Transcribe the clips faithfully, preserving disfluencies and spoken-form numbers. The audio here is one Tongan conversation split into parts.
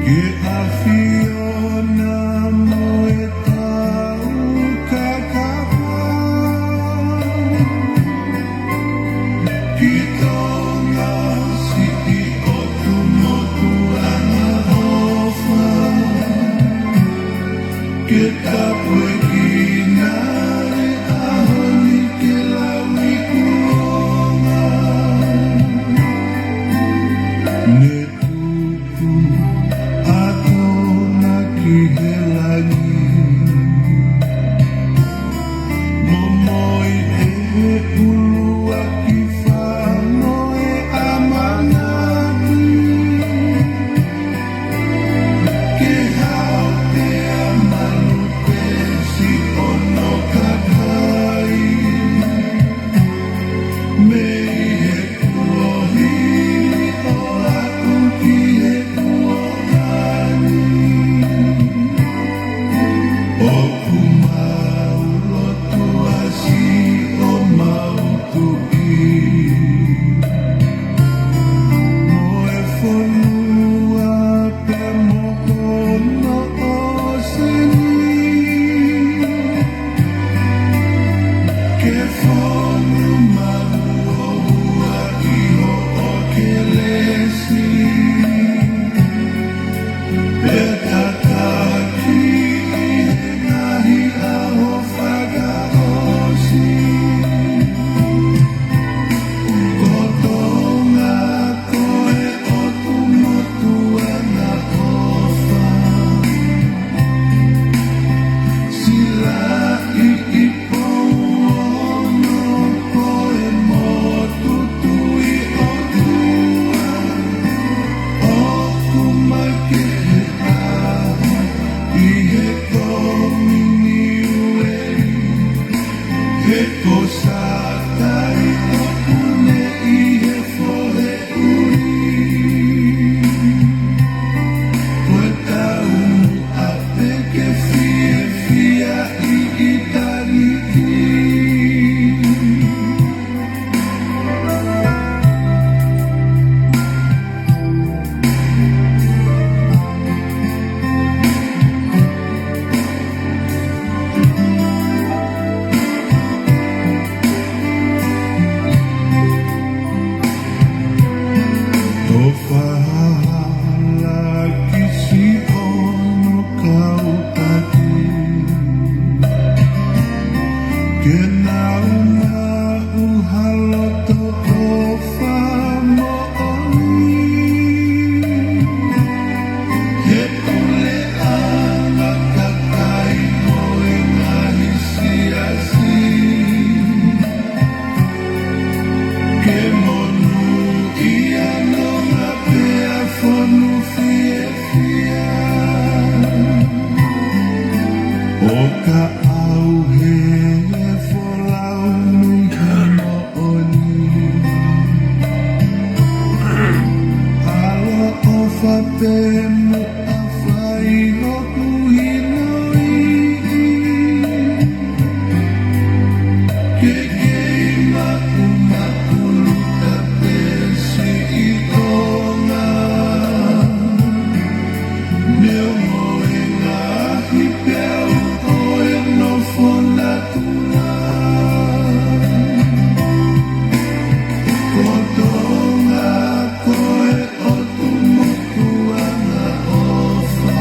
ʻE ʻAfiona mo e tau kakapa ki Tonga, siʻi ʻotu motuʻa ʻofa, ke tāpuekina e ʻaho ni ke lau ʻi kuonga. Ne tuku ʻa Tonga ki he langi, momoi ʻe he ʻuluaki fā mo e ʻamanaki, ke hao pea malu pē siʻi ʻono kakai. Mei he kuohili ʻo aʻu ki he kuonga ni, ʻoku mau lotua siʻomau Tuʻi, mo e fonua pea mo hono ʻōseni, ke fonu maʻu ʻo ua ʻi hoʻo kelesi, pea tataki ʻi he ngaahi ʻaho fakaʻosi. Ko Tonga ko e ʻotu motuʻa ʻofa, silaʻi ʻi Pouono ko e motu tui ʻotua, ʻoku makehe ʻi he Kominiueli, he ko Sātai ʻoku ne ʻi he fohe ʻuli. Ko e taumuʻa pē ke fiefia ʻi ʻitāniti. ʻOfa hala ki siʻono kaupati, ke nau maʻu ha loto ʻofa moʻoni. He puleʻanga kakai mo e ngaahi siasi, ke monūʻia Tonga pea fonu fiefia. ʻO ka ʻauhē e folau nui ha moʻoni, ʻaloʻofa pē muʻa fai hoku hinoiʻi. Ke kei maʻumaʻulu ta pē siʻi Tonga, neongo e ngaahi peau ʻo e nofo natula. Ko Tonga ko e ʻotu motuʻa ʻofa,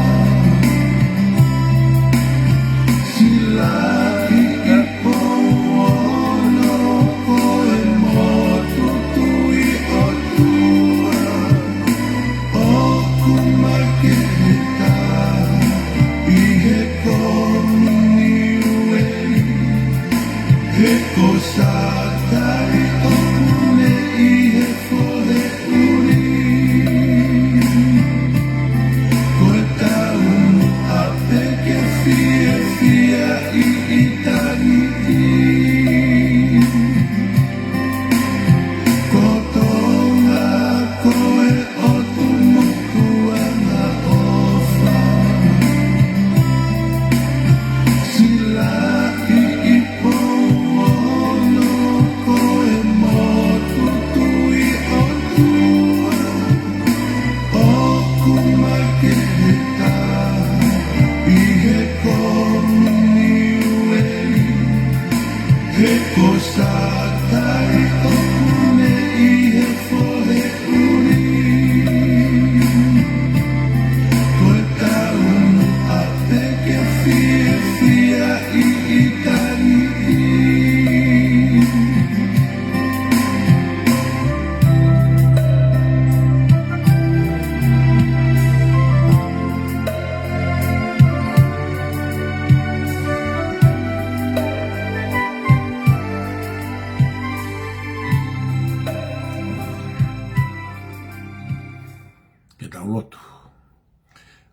Lotu.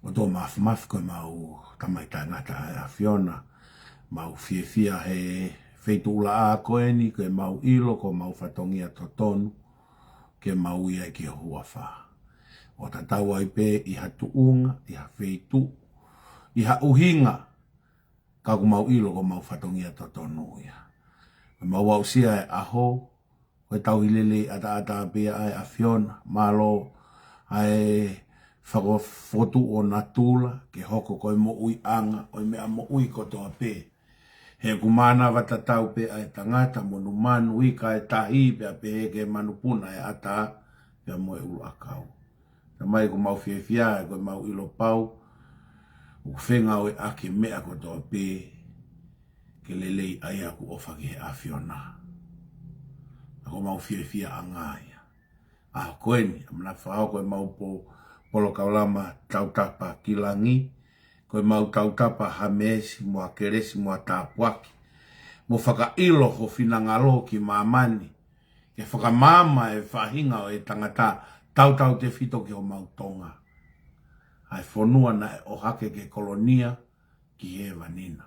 ʻOtua Māfimafi, ko ʻemau Tamai Taʻengata ʻa e ʻAfiona, mau fiefia he feituʻulaʻā ko eni, ko ʻemau ʻilo ko homau fatongia totonu ke mau ui ai ki ho huafa, ʻo tatau ai pē ʻi ha tuʻunga, ʻi ha feituʻu, ʻi ha ʻuhinga, ka ʻoku mau ʻilo ko homau fatongia totonu ia. Mau aʻusia e ʻaho, ko e tauhi lelei ʻataʻatā pē ia ʻa e ʻAfiona, mālō ʻa e fakafotu ʻo natula ke hoko ko e moʻuiʻanga ʻo e meʻa moʻui kotoa pē. He ʻoku mānava tatau pē ʻa e tangata, monumanu, ika e tahi, pea pehē ki he manupuna ʻa e ʻatā pea mo e ʻuluʻakau. Tamai, ʻoku mau fiefia he ko ʻemau ʻilo pau ʻoku fengāueʻaki e meʻa kotoa pē ke lelei ʻa ia ʻoku ʻofa ki he ʻAfiona. ʻOku mau fiefiaʻanga ia. ʻAho ko eni, ʻamanaki fakahoko ʻemau po-, polokalama Tautapa ki Langi, ko ʻemau tautapa ha meesi mo ha kelesi mo ha tāpuaki, mo fakaʻilo ho finangalo ki māmani, ke fakamaama e faʻahinga ʻo e tangata, tautautefito ki homau Tonga, ʻa e fonua naʻe ʻohake ke kolonia ki hēvani na.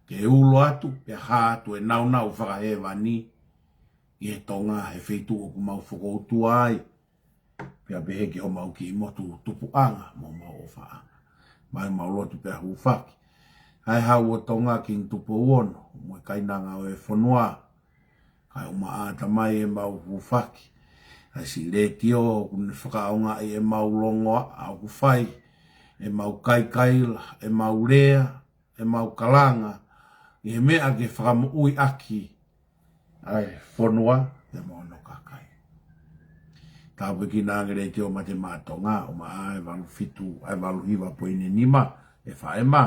Ke ulo atu, pea hā atu e nāunau fakahēvani ʻi he Tonga, he feituʻu ʻoku mau fokoutua ai, pea pehē ki homau kiʻi motu tupuʻanga mo homau ʻofaʻanga. Mai mau lotu pea hūfaki ʻa e Hau ʻo Tonga, Kingi Tupou Ono, mo e kainanga ʻo e fonua, kae ʻumaʻā, Tamai, ʻemau hūfaki ʻa e siʻi letiō ʻoku ne fakaʻaongaʻi ʻemau longoaʻa, ʻoku fai ʻemau kaikaila, ʻemau lea, ʻemau kalanga ʻi he meʻa ke fakamoʻui ʻaki ʻa e fonua pea mo hono kakai. Tāpuekina ange Letiō Mate Maʻa Tonga, ʻumaʻā e valu fitu, ʻa e valu hiva poini nima, ʻe Faʻema,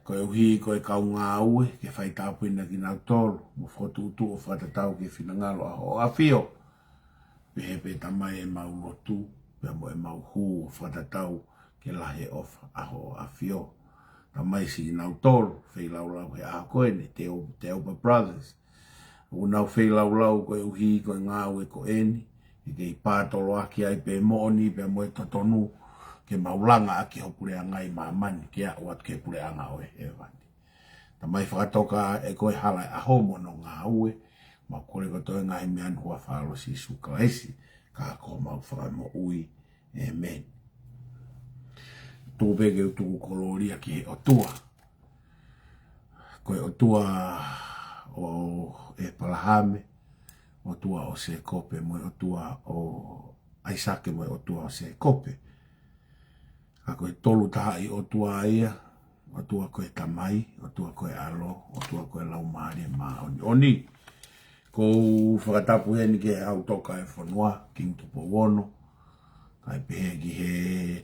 koeʻuhi ko e kau ngāue, ke fai tāpuekina kinautolu mo fokotuʻutuʻu ʻo fakatatau ki he finangalo ʻa Hoʻo ʻAfio. Pehē pē, Tamai, ʻemau lotu pea mo ʻemau hū ʻo fakatatau ki he lahi ʻofa ʻa Hoʻo ʻAfio. Tamai, siʻi nautolu feilaulau he ʻaho ko eni, Te-, Teopa Brothers, ʻoku nau feilaulau koeʻuhi ko e ngāue ko eni, ʻe kei pātoloaki ai pē moʻoni pea mo e totonu ke mau langa ʻaki ho puleʻanga ʻi māmani ke aʻu atu ki he puleʻanga ʻo hēvani. Tamai, fakatoka ʻe koe hala e ʻaho mo hono ngāue, mau kole kotoa e ngaahi meʻa ni ʻi he huafa ʻo Sīsū Kalaisi, ka ko homau Fakamoʻui. ʻĒmeni. Tuku pē ke u tuku kolōlia ki he ʻOtua. Ko e ʻOtua ʻo ʻĒpalahame, ʻOtua ʻo Sēkope, mo e ʻOtua ʻo ʻAisake, mo e ʻOtua ʻo Sēkope. Ka ko e Tolu Tahaʻi ʻOtua ia, ʻOtua ko e Tamai, ʻOtua ko e ʻAlo, ʻOtua ko e Laumālie Māʻoniʻoni. ʻOku ou fakatapu heni ki he Hau Toka ʻo e fonua, Kingi Tupou Ono, kae pehē ki he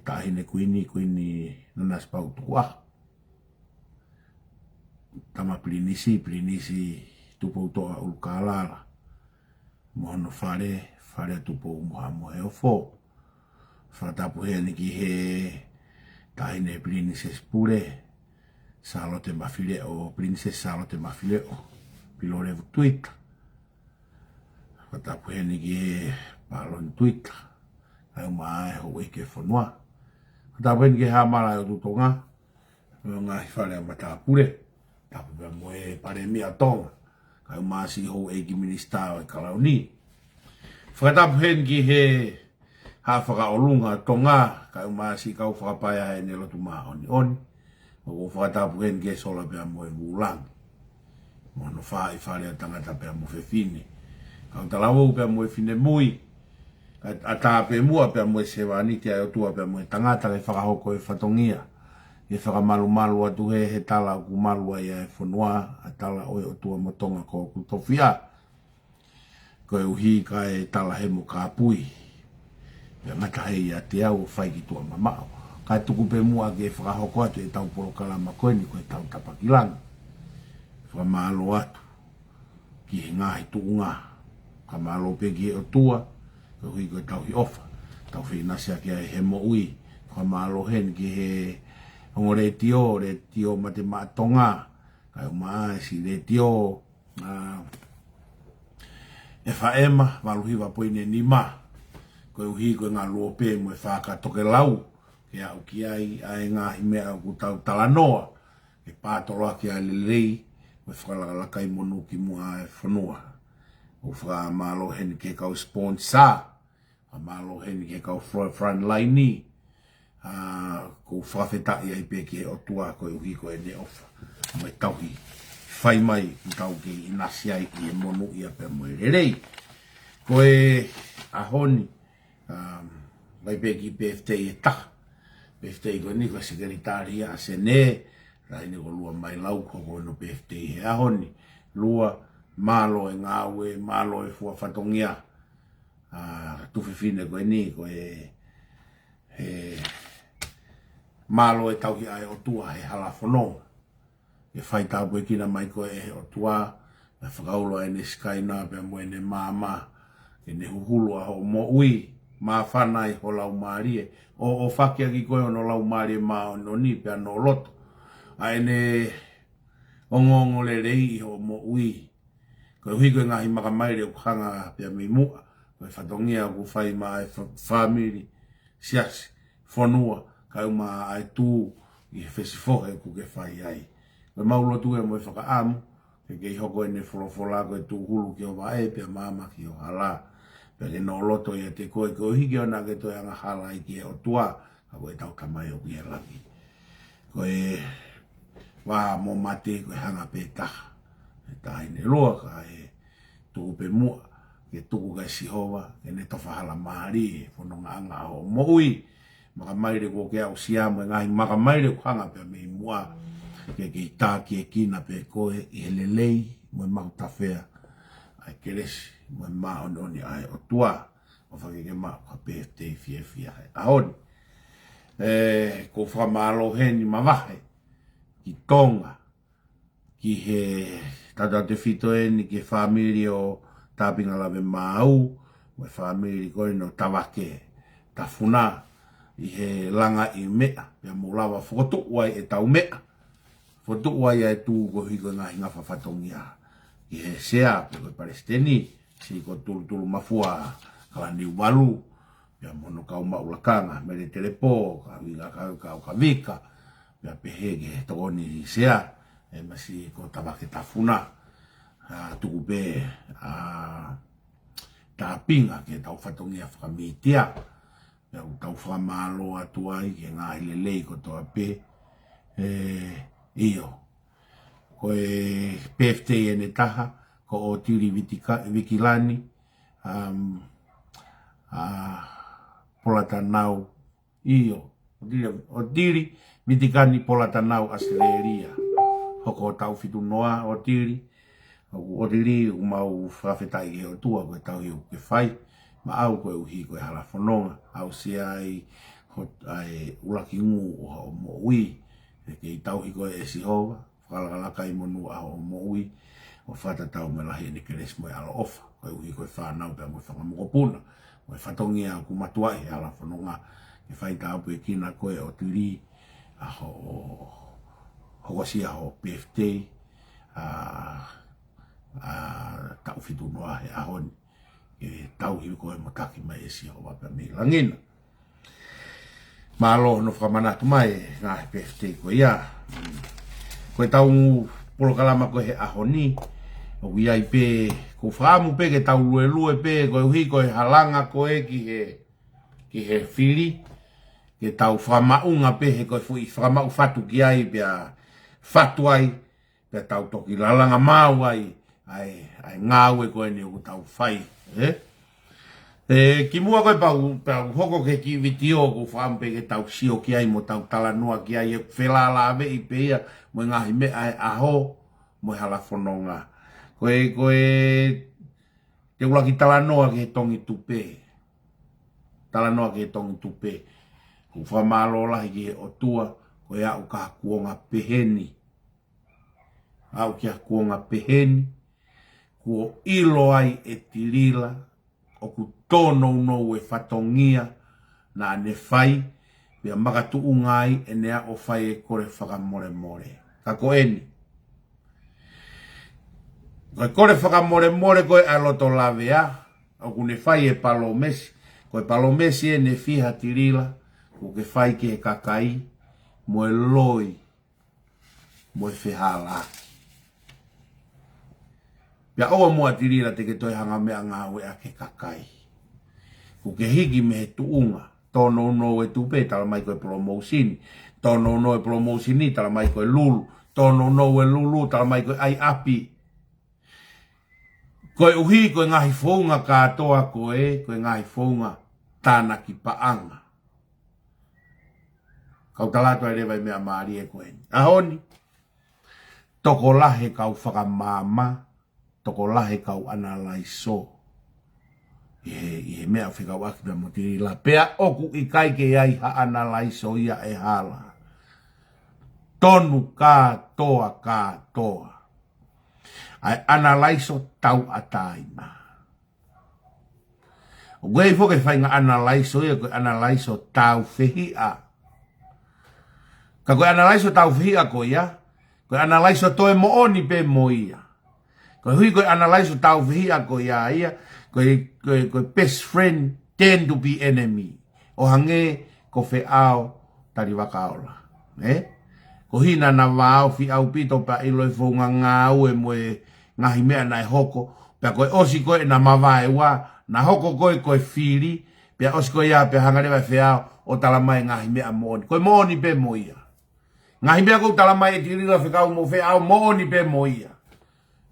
Taʻahine Kuini, Kuini Nanasipauʻu Tukuʻaho. Tama Pilinisi, Pilinisi Tupoutoʻa ʻUlukālala, mo hono fale, Fale ʻo Tupou mo Haʻa Moheofo. Fakatapu heni ki he Taʻahine Pilinisesi Pule, Sālote Mafileʻo, Pilinisesi Sālote Mafileʻo Pilolevu Tuita. Fakatapu heni ki he Pāloni Tuita, kae ʻumaʻā e houʻeiki ʻo e fonua. Fakatapu heni ki he Haʻa Mārae ʻo Tuʻi Tonga, mo e ngaahi fale ʻo e matāpule, tapu pea mo e Palēmia ʻo Tonga, kae ʻumaʻā siʻi houʻeiki minisitā ʻo e Kalauni. Fakatapu heni ki he Haʻa Fakaʻolunga ʻo Tonga, kae ʻumaʻā siʻi kau fakapaea heʻene lotu māʻoniʻoni. ʻOku ou fakatapu heni ki he sola pea mo e vūlangi, mo hono faʻahi fale ʻo tangata pea mo fefine, kau talavou pea mo e finemui, kae ʻatā pē muʻa pea mo e sevāniti ʻa e ʻOtua pea mo e tangata ke fakahoko e fatongia, ke fakamalumalu atu he, he tala ʻoku malu ai ʻa e fonua, ʻa e tala ʻo e ʻOtua mo Tonga ko hoku tofiʻa. Koeʻuhi kae tala he mo kāpui, pea ngata hē ʻiate au ʻo fai ki tuʻa mamaʻo. Kae tuku pē muʻa ke fakahoko atu ʻetau polokalama ko eni ko e Tautapa ki Langi. Fakamālō atu ki he ngaahi tuʻunga. Fakamālō pē ki he ʻOtua, koeʻuhi ko e tauhi ʻofa, tau feinasiʻaki ai he moʻui. Fakamālō heni ki he ongo letiō, Letiō Mate Maʻa Tonga, kae ʻumaʻā e siʻi letiō, ʻa, ʻEfaema, valu hiva poini nima, Koeʻuhi ko e ngaluope mo e fakatokelau ke aʻu ki ai ʻa e ngaahi meʻa ʻoku tau talanoa, ke pātoloaki ʻa e lelei mo e fakalakalakai monū ki muʻa ʻa e fonua. ʻOku fakamālō heni ki he kau sponsor, fakamālō heni ki he kau fro-, frontline ni. ʻA, ʻoku ou fakafetaʻi ai pē ki he ʻOtua koeʻuhi ko ʻene ʻofa mo e tauhi fai mai ʻoku tau kei ʻinasi ai ʻi he monūʻia pea mo e lelei. Ko e ʻaho ni, um, mai pē ki he birthday ʻe taha. Birthday ko eni ko e sekelitali ʻa Sene, laine ko Lua Mailau, ko hono birthday he ʻaho ni. Lua, mālō e ngāue, mālō e fua fatongia. ʻA, tuofefine ko eni, ko e, he, mālō e tauhi ʻa e ʻOtua he hala fononga. Ke fai tāpuekina mai koe ʻe he ʻOtua, ke fakaulo ʻa ʻene sikaina pea mo ʻene maama, ke ne huhulu ʻa hoʻo moʻui, māfana ʻi ho laumālie, ʻo, ʻo fakiaki koe hono laumālie māʻoniʻoni pea hono loto. ʻA ʻene ongoongolelei ʻi hoʻo moʻui. Koeʻuhi ko e ngaahi makamaile ʻoku hanga pea mei muʻa, ko e fatongia ʻoku fai maʻa e fa-, fāmili, siasi, fonua, kae ʻumaʻā ʻa e tuʻu ʻi he fesifohe ʻoku ke fai ai. Ko ʻemau lotu ia mo e fakaʻamu, ke kei hoko ʻene folofola ko e tūhulu ki ho vaʻe, pea maama ki ho hala. Pea ke hono loto ʻiate koe, koeʻuhi ke ʻoua naʻa ke toe angahala ai ki he ʻOtua, ʻa ko ʻetau Tamai ʻoku ʻi he langi. Ko e vā mo mate ko e hanga pē taha. ʻE taʻahine Lua, kae tuku pē muʻa, ke tuku kia Sihova, ke ne tofa hala mālie, fonongaʻanga ʻo e moʻui. Makamaile kuo ke aʻusia mo e ngaahi makamaile ʻoku hanga pea mei muʻa, ke kei tākiekina pē koe ʻi he lelei mo e maʻutafea ʻa e kelesi mo e māʻoniʻoni ʻa e ʻOtua. ʻO fakeke maʻu ha birthday fiefia he ʻaho ni. ʻE, ʻoku ou fakamālō heni mavahe ki Tonga, ki he tautautefito eni ki he fāmili ʻo Tāpinga Lavemaau, mo e fāmili ko eni ʻo Tavake Tafuna, ʻi he langaʻi meʻa, pea mou lava fokotuʻu ai ʻetau meʻa. Fokotuʻu ai ʻa e tuʻu koeʻuhi ko e ngaahi ngafa fatongia. Ki he sea, pe ko e palesiteni, Siko Tulutulumafua Kalaniuvalu, pea mo hono kau maʻu lakanga, Mele Telepō, Kauinga Kau, Kau Kavika, pea pehē ki he tokoni sea, ʻe Masi ko Tavake Tafuna, ʻa, tuku pē, ʻa, Tāpinga ki heʻetau fatongia fakamītia, pea ʻoku tau fakamālō atu ai ki he ngaahi lelei kotoa pē. ʻE, ʻio. Ko e birthday ʻe taha, ko ʻOtili Vitika-, Vikilani, um, ʻa, Polatanau, ʻio, ʻOtili, ʻOtili Vitikani Polatanau ʻAositelēlia. Hoko taʻu fitu noa ʻOtili, ʻoku ʻOtili ʻoku mau fakafetaʻi ki he ʻOtua ko e tauhi ʻoku ke fai maʻau koeʻuhi ko e hala fononga, aʻusia ai ho-, ʻa e ʻuluaki ngū ʻo hoʻo moʻui, ke kei tauhi koe ʻe Sihova, fakalakalakai monū ʻa hoʻo moʻui, ʻo fakatatau mo e lahi ʻene kelesi mo e ʻaloʻofa, koeʻuhi ko e fānau pea mo e fanga mokopuna, mo e fatongia ʻoku matuaʻi he hala fononga, ke fai tāpuekina koe ʻOtili, ʻa hoʻo, hokosia hoʻo birthday, ʻa, ʻa, taʻu fitu noa he ʻaho ni, ke tauhi koe mo taki mai ʻe Sihova pea mei langi na. Mālō hono fakamanatu mai, ngaahi birthday ko ia. Mm. Ko ʻetau polokalama ko ē he ʻaho ni, ʻoku ʻi ai pē, ʻoku ou fakaʻamu pē ke tau luelue pē, koeʻuhi ko e halanga ko ē ki he, ki he fili, ke tau fakamaʻunga pē he ko e foʻi fakamaʻu fatu ki ai pea fatu ai, pea tau toki lalanga maʻu ai, ʻa e, ʻa e ngāue ko eni ʻoku tau fai, ē? ʻE, kimuʻa ko ē pea u, pea u hoko ki he kiʻi vitiō ʻoku ou fakaʻamu pē ke tau sio ki ai mo tau talanoa ki ai, ʻoku felālāveʻi pē ia mo e ngaahi meʻa ʻa e ʻaho mo e hala fononga. Ko e, ko e, te u ʻuluaki talanoa ki he tongi tupe. Talanoa ki he tongi tupe. ʻOku ou fakamālō lahi ki he ʻOtua, ko e aʻu ki ha kuonga pehē ni. Aʻu ki ha kuonga pehē ni, kuo ʻilo ai ʻe Tilila, ʻoku tōnounou e fatongia naʻa ne fai, pea makatuʻunga ai ʻene aʻu ʻo fai e kole fakamolemole. Ka ko eni. Ko e kole fakamolemole ko ē ʻa e loto lavea, ʻoku ne fai e palōmesi, Ko e palōmesi ʻeni ʻa Tilila, ʻoku ke fai ki he kakai, mo e loi, mo e fehālaaki. Pea ʻoua muʻa Tilila te ke toe hanga ʻo meʻangāueʻaki e kakai. ʻOku ke hiki mei he tuʻunga, tōnounou e tupe, talamai ko e polomousini, tōnounou e polomousini, talamai ko e lulu, tōnounou e lulu, talamai ko e ʻai ʻapi. Koeʻuhi ko e ngaahi founga kātoa ko ē, ko e ngaahi founga tānaki paʻanga. Kau tala atu ai leva e meʻa mālie ko eni. ʻAho ni, tokolahi e kau fakamaama, tokolahi e kau ʻanalaiso ʻi he, ʻi he meʻa fekauʻaki pea mo Tilila. Pea ʻoku ʻikai ke ʻi ai ha ʻanalaiso ia ʻe hala. Tonu kātoa, kātoa ʻa e ʻanalaiso tauʻatāina. ʻOku ʻi ai foki e faʻahinga ʻanalaiso ia, ko e ʻanalaiso tāufehiʻa. Ka ko e ʻanalaiso tāufehiʻa ko ia, ko e ʻanalaiso toe moʻoni pē mo ia. Koeʻuhi ko e ʻanalaiso tāufehiʻa ko ia ia, ko e, ko e, ko e best friend tend to be enemy. ʻO hangē ko Feʻao Talivakaola. Ē? Ko hina naʻa vāofi ʻaupito pea ʻilo e founga ngāue mo e ngaahi meʻa naʻe hoko. Pea ko e ʻosi ko ē naʻa mavaeua, naʻa hoko ko ē ko e fili, pea ʻosi ko ia pea hanga leva ʻe Feʻao ʻo talamai e ngaahi meʻa moʻoni. Ko e moʻoni pē mo ia. Ngaahi meʻa ʻoku talamai ʻe Tilila fekau mo Feʻao moʻoni pē mo ia.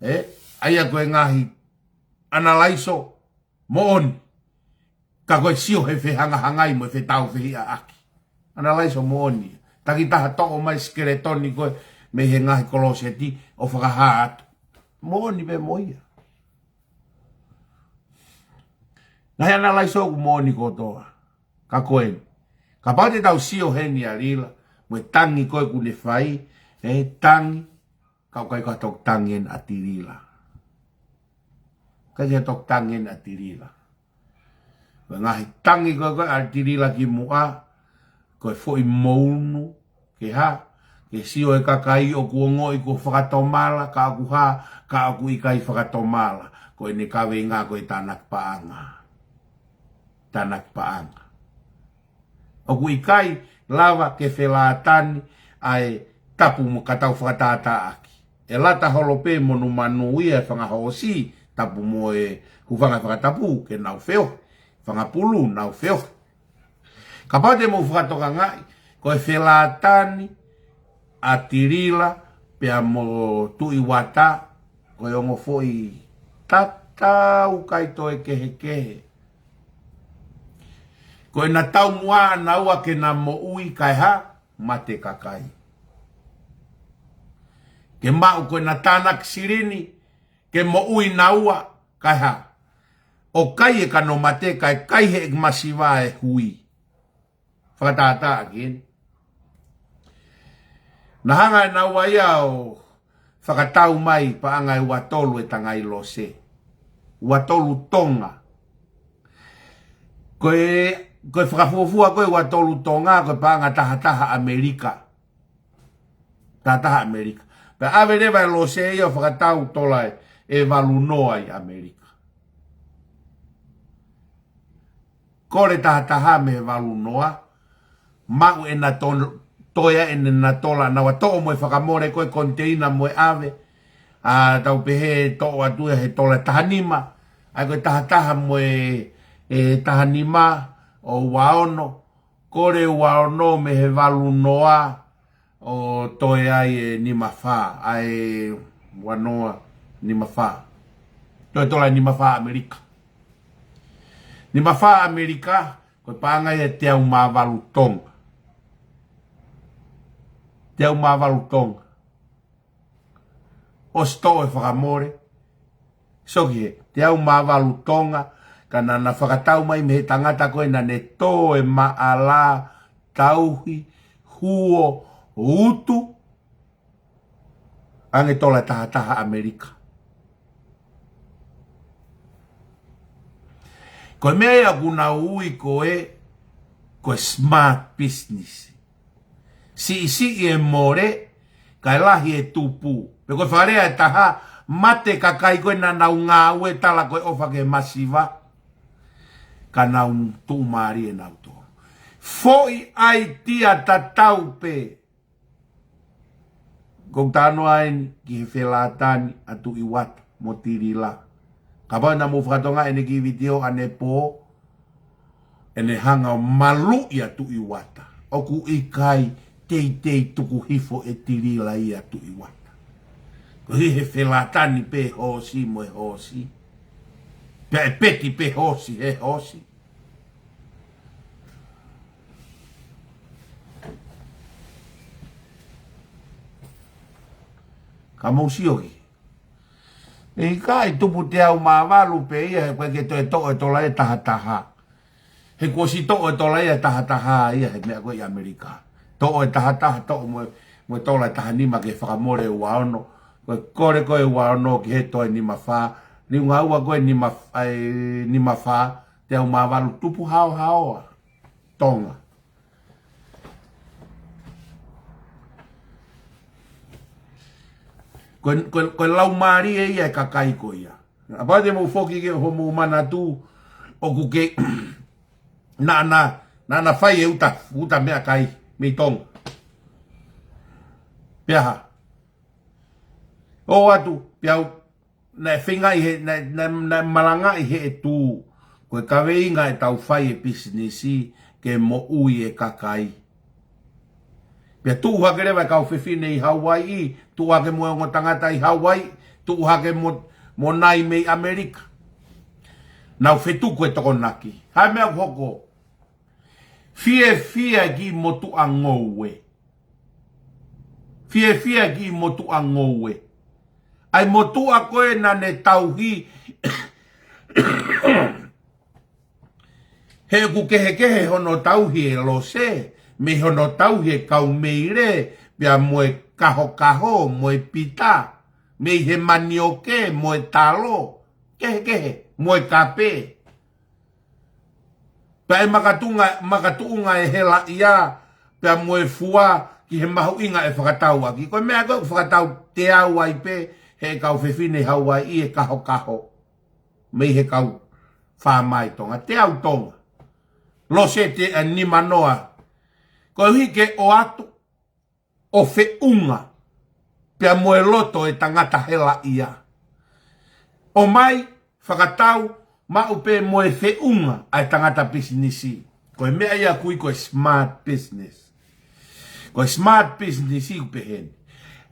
Ē? ʻA ia ko e ngaahi ʻanalaiso moʻoni. Ka ko e sio he fehangahangai mo e fetāufehiʻaʻaki. ʻAnalaiso moʻoni. Takitaha toʻo mai sikeletoni ko ē mei he ngaahi koloseti ʻo fakahā atu. Moʻoni pē mo ia. Ngaahi ʻanalaiso ʻoku moʻoni kotoa. Ka ko eni. Kapau te tau sio heni ʻa Lila, mo e tangi ko ē ʻoku ne fai, ē tangi, ka ʻoku ʻikai ko ha toki tangi eni ʻa Tilila. ʻIkai ke toki tangi eni ʻa Tilila. Ko e ngaahi tangi ko ē ko ē ʻa Tilila kimuʻa, ko e foʻi mounu, ke hā, ke sio e kakai ʻoku ongoʻi kuo fakatomala, ka ʻoku hā, ka ʻoku ʻikai fakatomala. Ko ʻene kaveinga ko e tānaki paʻanga. Tānaki paʻanga. ʻOku ʻikai lava ke felātani ʻa e tapu mo ka tau fakatātāʻaki. ʻE lata holo pē monumanu ia e fanga hoosi, tapu mo e hūfanga he fakatapu, ke nau feohi, fanga pulu, nau feohi. Kapau te mou fakatokangaʻi, ko e felātani ʻa Tilila, pea mo Tuʻi Uata, ko e ongo foʻi tatau kai toe kehekehe. Ko ʻena taumuʻa naua ke na moʻui kae hā, mate kakai. Ke maʻu ko ʻena tānaki silini, ke moʻui naua kae hā. ʻO kai e kano mate, kae kai he ʻeku masiva e hui. Fakatātā ʻaki eni. Naʻa hanga ʻe naua ia ʻo fakatau mai paʻanga ʻe ua tolu e tangai lose. Ua tolu Tonga. Ko e, ko e fakafuofua ko ē ua tolu Tonga, ko e paʻanga taha taha ʻAmelika. Taha taha ʻAmelika. Pea ʻave leva e lose ia ʻo fakatau tola ʻe, ʻe valu noa ʻi ʻAmelika. Kole taha taha mei he valu noa, maʻu ʻena to-, toe ʻena tola, naua toʻo mo e fakamole ko ē koniteina mo e ʻave, ʻa tau pehē toʻo atu ia he tola taha nima, ʻa ia ko e taha taha mo e, ʻe taha nima ʻo ua ono, kole ua ono mei he valu noa, ʻo toe ai e nima fā, ʻa e ua noa nima fā. Toe tola e nima fā ʻAmelika. Nima fā ʻAmelika, ko e paʻanga ia ʻe teau mā valu Tonga. Teau mā valu Tonga. ʻOsi toʻo e fakamole. Sio ki he, teau mā valu Tonga, ka naʻa na fakatau mai mei he tangata ko ē naʻa ne tō e maʻala, tauhi, huo, utu, ʻange tola taha taha ʻAmelika. Ko e meʻa ia ʻoku nau ui ko e, ko e smart business. Siʻisiʻi e mole, kae lahi e tupu. Pe ko e fakalea ʻe taha, mate kakai ko ē naʻa nau ngāue tala ko e ʻofa ke masiva. ka nau tuʻumālie nautolu. Foʻi ʻaitia tatau pē. Ko u talanoa eni ki he felatani ʻa Tuʻi Uata mo Tilila. Kapau naʻa mou fakatokangaʻi ʻene kiʻi vitiō ʻanepō, ʻene hanga ʻo maluʻi ʻa Tuʻi Uata. ʻOku ʻikai teitei tuku hifo ʻe Tilila ia ʻa Tuʻi Uata. Ko e hē, he felatani pē hoosi mo e hoosi. Pea ʻe peti pē hoosi he hoosi. Ka mou sio ki. ʻIkai, tupu teau mā valu pē ia, he ʻoku ʻikai ke toe toʻo e tola ia ʻe taha taha. He kuo ʻosi toʻo e tola ia ʻe taha taha ia he meʻa ko ē ʻi ʻAmelika. Toʻo e taha taha, toʻo mo, mo e tola ʻe taha nima ke fakamole ua ono. Ko e kole ko ē ua ono ki he toe nima fā. Liunga ua ko ē nima, ʻai, nima fā, teau mā valu, tupu haohaoa Tonga. Ko e, ko e, ko e laumālie ia e kakai ko ia. Kapau te mou foki ki hoʻomou manatu ʻoku ke naʻa na, naʻa na fai e uta, uta meʻakai mei Tonga. Pea hā? ʻOatu, pea u, naʻe feingaʻi he, naʻe, naʻe, naʻe malangaʻi he ʻetū. Ko e kaveinga ʻetau fai e pisinisi ke moʻui e kakai. Pea tuʻu hake leva e kau fefine ʻi Hauaiʻi, tuʻu hake mo e ongo tangata ʻi Hauaiʻi, tuʻu hake mo, mo nai mei ʻAmelika. Nau fetuku e tokonaki. Hā e meʻa ʻoku hoko? Fiefia e kiʻi motuʻa ngoue. Fiefia e kiʻi motuʻa ngoue. ʻAi motuʻa ko ē naʻa ne tauhi he ʻoku kehekehe hono tauhi e lose, mei hono tauhi e kaumeile, pea mo e kahokaho, mo e pita, mei he manioke, mo e talo, kehekehe, mo e kape. Pea ʻe makatuʻunga, makatuʻunga e helaʻia, pea mo e fua, ki he mahuʻinga e fakatau ʻaki. Ko e meʻa ko ē ʻoku fakatau teau ai pē, he kau fefine Hauaiʻi e kahokaho. Mei he kau fāmai Tonga, teau Tonga. Lose te a nima noa. Koeʻuhi ke ʻoatu ʻo feʻunga, pea mo e loto e tangata helaʻia. ʻOmai, fakatau, maʻu pē mo e feʻunga ʻa e tangata pisinisi. Ko e meʻa ia ʻoku ui ko e smart business. Ko e smart business ʻoku pehē ni.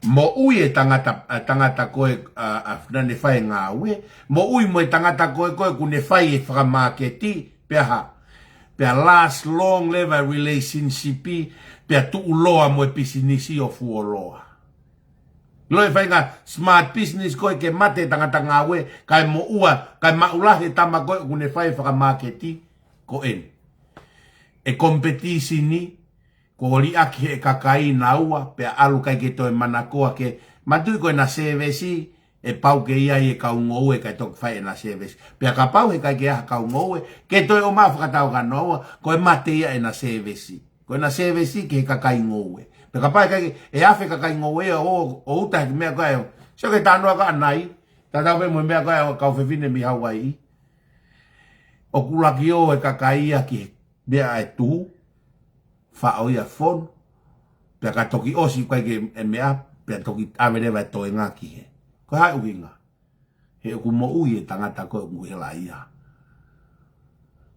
Moʻui e tangata, ʻa e tangata ko ē, ʻa, ʻa, naʻa ne fai e ngāue. Moʻui mo e tangata ko ē, ko ē ʻoku ne fai e fakamāketi, pea hā. Pea last long leva e relationship, pea tuʻuloa mo e pisinisi ʻo fuoloa. Loi e faʻahinga smart business ko ē ke mate e tangata ngāue, kae moʻua, kae maʻu lahi e tama ko ē ʻoku ne fai e fakamāketi, ko eni. E competition ni, ko e liʻaki he kakai naua, pea ʻalu ʻikai ke toe manakoa ke, manatuʻi ko ʻena service, ʻe pau ke ʻi ai e kau ngoue kae toki fai ʻena service. Pea kapau he ʻikai ke ʻi ai ha kau ngoue, ke toe ʻomai fakatau ka naua, ko e mate ia ʻena service. Ko ʻena service ki he kakai ngoue. Pea kapau he ʻikai ke, ʻe afe kakai ngoue ia ʻo, ʻo uta he meʻa ko ē. Sio ki he talanoa ko ē ʻanai, tatau pē mo e meʻa ko ē ʻa e kau fefine mei Hauaiʻi. ʻOku laki ō e kakai ia ki he meʻa ʻe tuʻu, faʻo ia fonu, pea ka toki ʻosi ʻikai ke e meʻa, pea toki ʻave leva e toenga ki he. Ko e hā e ʻuhinga? He ʻoku moʻui e tangata ko ē ʻoku helaʻia.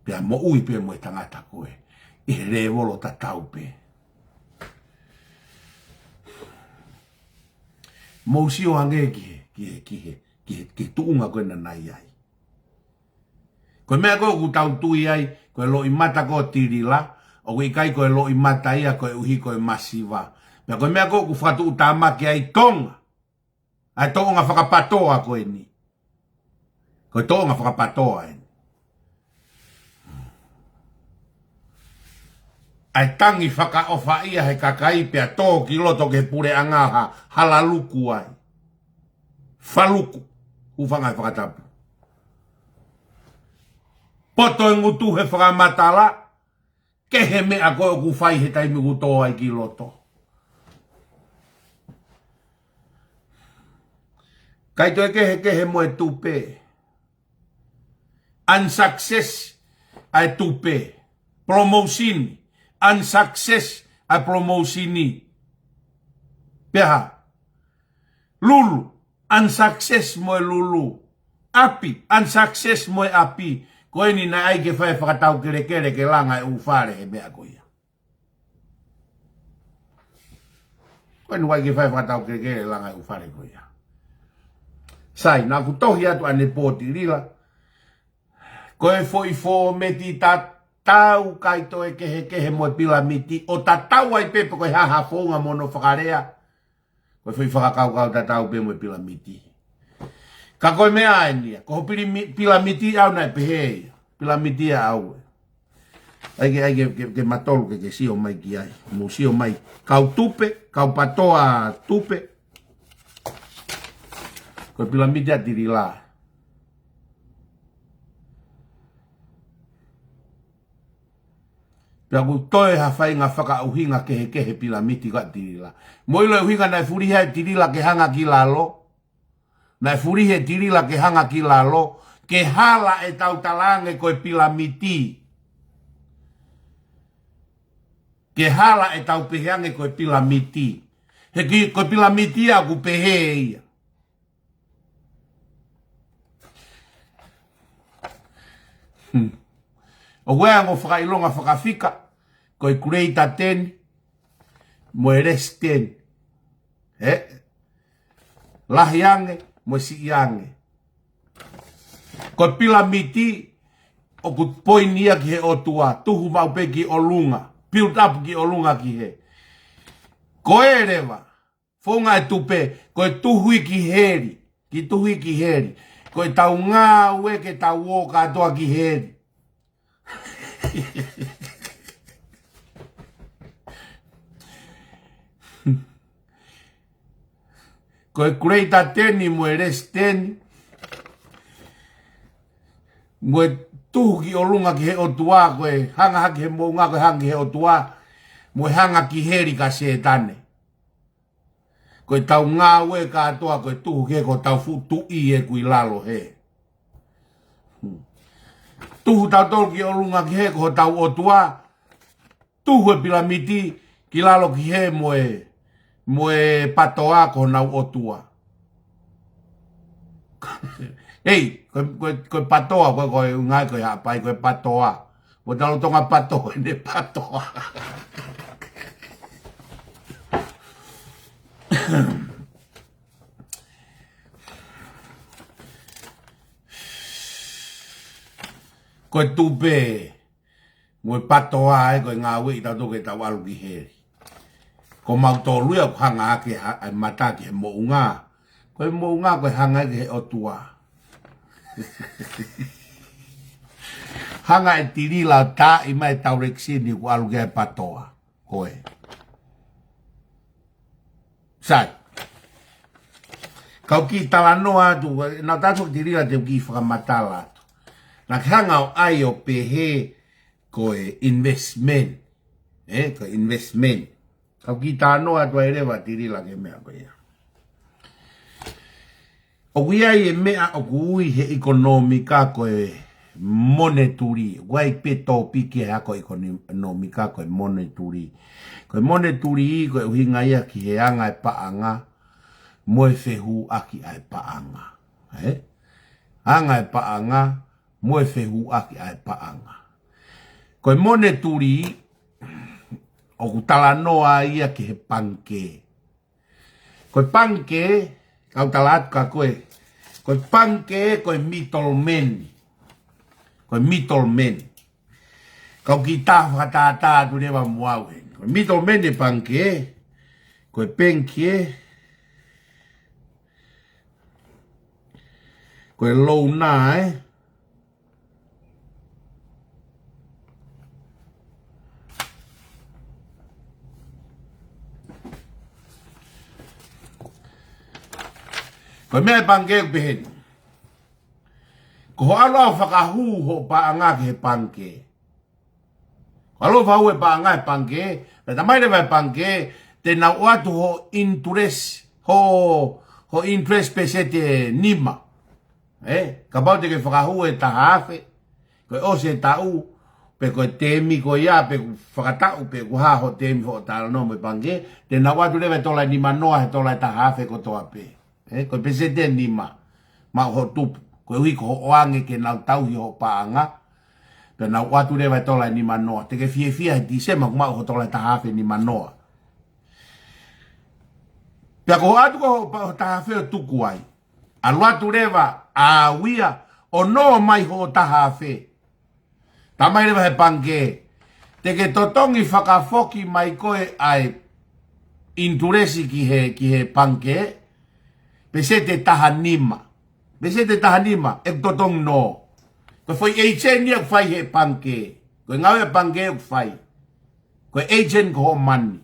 Pea moʻui pē mo e tangata ko ē. ʻI he lēvolo tatau pē. Mou sio ange ki he, ki he, ki he, ki he, ki he tuʻunga ko ē naʻa na ʻi ai. Ko e meʻa ko ē ʻoku tau tui ai, ko e loʻimata ko ē ʻo Tilila, ʻoku ʻikai ko e loʻimata ia koeʻuhi ko e masiva. Pea ko e meʻa ko ē ʻoku fakatuʻutāmaki ai Tonga. ʻA e tōʻonga fakapatoa ko eni. Ko e tōʻonga fakapatoa eni. ʻA e tangi fakaʻofa ia he kakai pea tō ki loto ki he puleʻanga ha, hala luku ai. Faluku, hūfanga he fakatapu. Poto e ngutu he fakamatala, kehe meʻa ko ē ʻoku fai he taimi ʻoku tō ai ki loto. ʻIkai toe kehekehe mo e tupe. Unsuccess, ʻa e tupe. Promotion, unsuccess ʻa e promotion. Pea hā? Lulu, unsuccess mo e lulu. ʻApi, unsuccess mo e ʻapi. Ko eni naʻe ʻai ke fai fakatau kelekele ke langa e ʻū fale he meʻa ko ia. Ko eni naʻe ʻai ke fai fakatau kelekele ke langa e ʻū fale ko ia. Sai, naʻa ku tohi atu ʻanepō Tilila. Ko e foʻi fōmeti tatau kai toe kehekehe mo e pilamiti, ʻo tatau ai pē pe ko e hā ha founga mo hono fakalea. Ko e foʻi fakakaukau tatau pē mo e pilamiti. Ka ko e meʻa eni ia, ko ho pilimi-, pilamiti ʻaʻau naʻe pehē ia. Pilamiti ʻaʻau ē. ʻAi ke, ʻai ke, ke, ke matolu ke, ke sio mai ki ai. Mou sio mai. Kau tupe, kau patoa tupe. Ko e pilamiti ʻa Tilila. Pea ʻoku toe ha faʻahinga fakaʻuhinga kehekehe pilamiti ko ē ʻa Tilila. Mou ʻilo e ʻuhinga naʻe fulihi ai ʻe Tilila ke hanga ki lalo. Naʻe fulihi ʻe Tilila ke hanga ki lalo. Ke hala ʻetau talaange ko e pilamiti. Ke hala ʻetau pehēange ko e pilamiti. He ki, ko e pilamiti ia ʻoku pehē ia. Hmm. ʻOku ʻi ai e ongo fakaʻilonga fakafika, ko e greater ten, mo e less ten. Ē? Lahi ange, mo e siʻi ange. Ko e pilamiti, ʻoku poini ia ki he ʻOtua, tuhu maʻu pē ki ʻolunga, build up ki ʻolunga ki hē. Ko e leva, founga e tupe, ko e tuhu ki heli, ki tuhu ki heli. Ko ʻetau ngāue ke tau ō kātoa ki heli. Ko e greater ten mo e less ten, mo e tuhu ki ʻolunga ki he ʻOtua, ko e hanga hake he moʻunga, ko e hanga ki he ʻOtua, mo e hanga ki heli ka Sētane. Ko ʻetau ngāue kātoa ko e tuhu ki hē ko hotau fuʻu tuʻi ē ʻoku ʻi lalo hē. Hmm. Tuhu tautolu ki ʻolunga ki hē ko hotau ʻOtua. Tuhu e pilamiti ki lalo ki hē mo e, mo e patoa ko honau ʻOtua. Ei, ko, ko, ko e patoa, ko, ko e ʻuhinga ko e Haʻapai, ko e patoa. Mo talo Tonga pato, ʻene patoa. Ko e tupe, mo e patoa ē, ko e ngāueʻi tautolu ke tau ʻalu ki heli. Ko mautolu ia ʻoku hanga hake ha-, ʻa e mata ki he moʻunga. Ko e moʻunga ko e hanga ki he ʻOtua. Hanga ʻe Tilila ʻo taaʻi mai e direction ʻoku ʻalu ki ai e patoa. Ko ē. Sai. Kau kiʻi talanoa atu, naʻa tau ʻoatu Tilila te u kiʻi fakamatala atu. Naʻa ke hanga ʻo ʻai ʻo pehē ko e investment. Ē, ko e investment. Kau kiʻi talanoa atu ai leva Tilila ki he meʻa ko ia. ʻOku ʻi ai e meʻa ʻoku ui he ʻekonōmika ko e monetuli. ʻOku ʻi ai pē tōpiki he ako ʻekonōmika ko e monetuli. Ko e monetuli ko e ʻuhinga ia ki he anga e paʻanga, mo e fehuʻaki ʻa e paʻanga. Ē? Anga e paʻanga, mo e fehuʻaki ʻa e paʻanga. Ko e monetuli, ʻoku talanoa ia ki he pangikē. Ko e pangikē, kau tala atu kia koe. Ko e pangikē, ko e middleman. Ko e middleman. Kau kiʻi tā fakatātā atu leva mo au ē. Ko e middleman e pangikē. Ko e pangikē. Ko e louna ē. Ko e meʻa e pangikē ʻoku pehē ni. Ko hoʻo ʻalu ʻo fakahū hoʻo paʻanga ki he pangikē. Ko hoʻo ʻalu ʻo fakahū e paʻanga he pangikē, pea talamai leva ʻe he pangikē, te nau ʻoatu hoʻo interest, hoʻo, hoʻo interest pēseti ʻe nima. Ē, kapau te ke fakahū e taha afe, Ko e ʻosi e taʻu, pe ko e temi ko ia, pe ʻoku fakataʻu, pe ʻoku hā hoʻo temi hoʻo talanoa mo e pangikē, te nau ʻoatu leva e tola ʻe nima noa he tola ʻe taha afe kotoa pē. Ē, ko e peseti ʻe nima, maʻu hoʻo tupu. Koeʻuhi ko hoʻo ʻoange ke nau tauhi hoʻo paʻanga, pea nau ʻoatu leva e tola ʻe nima noa. Te ke fiefia he Tīsema ʻoku maʻu hoʻo tola ʻe taha afe nima noa. Pea ko hoʻo ʻoatu ko hoʻo pa-, hoʻo taha afe ʻo tuku ai, ʻalu atu leva ʻa au ia ʻo nō mai hoʻo taha afe. Talamai leva he pangikē, te ke totongi fakafoki mai koe ʻa e interest ki he, ki he pangikē, peseti ʻe taha nima. Peseti ʻe taha nima, ʻe totongi nō. Ko e foʻi agent ia ʻoku fai he pangikē. Ko e ngāue ʻa e pangikē ʻoku fai. Ko e agent ko hoʻo mani.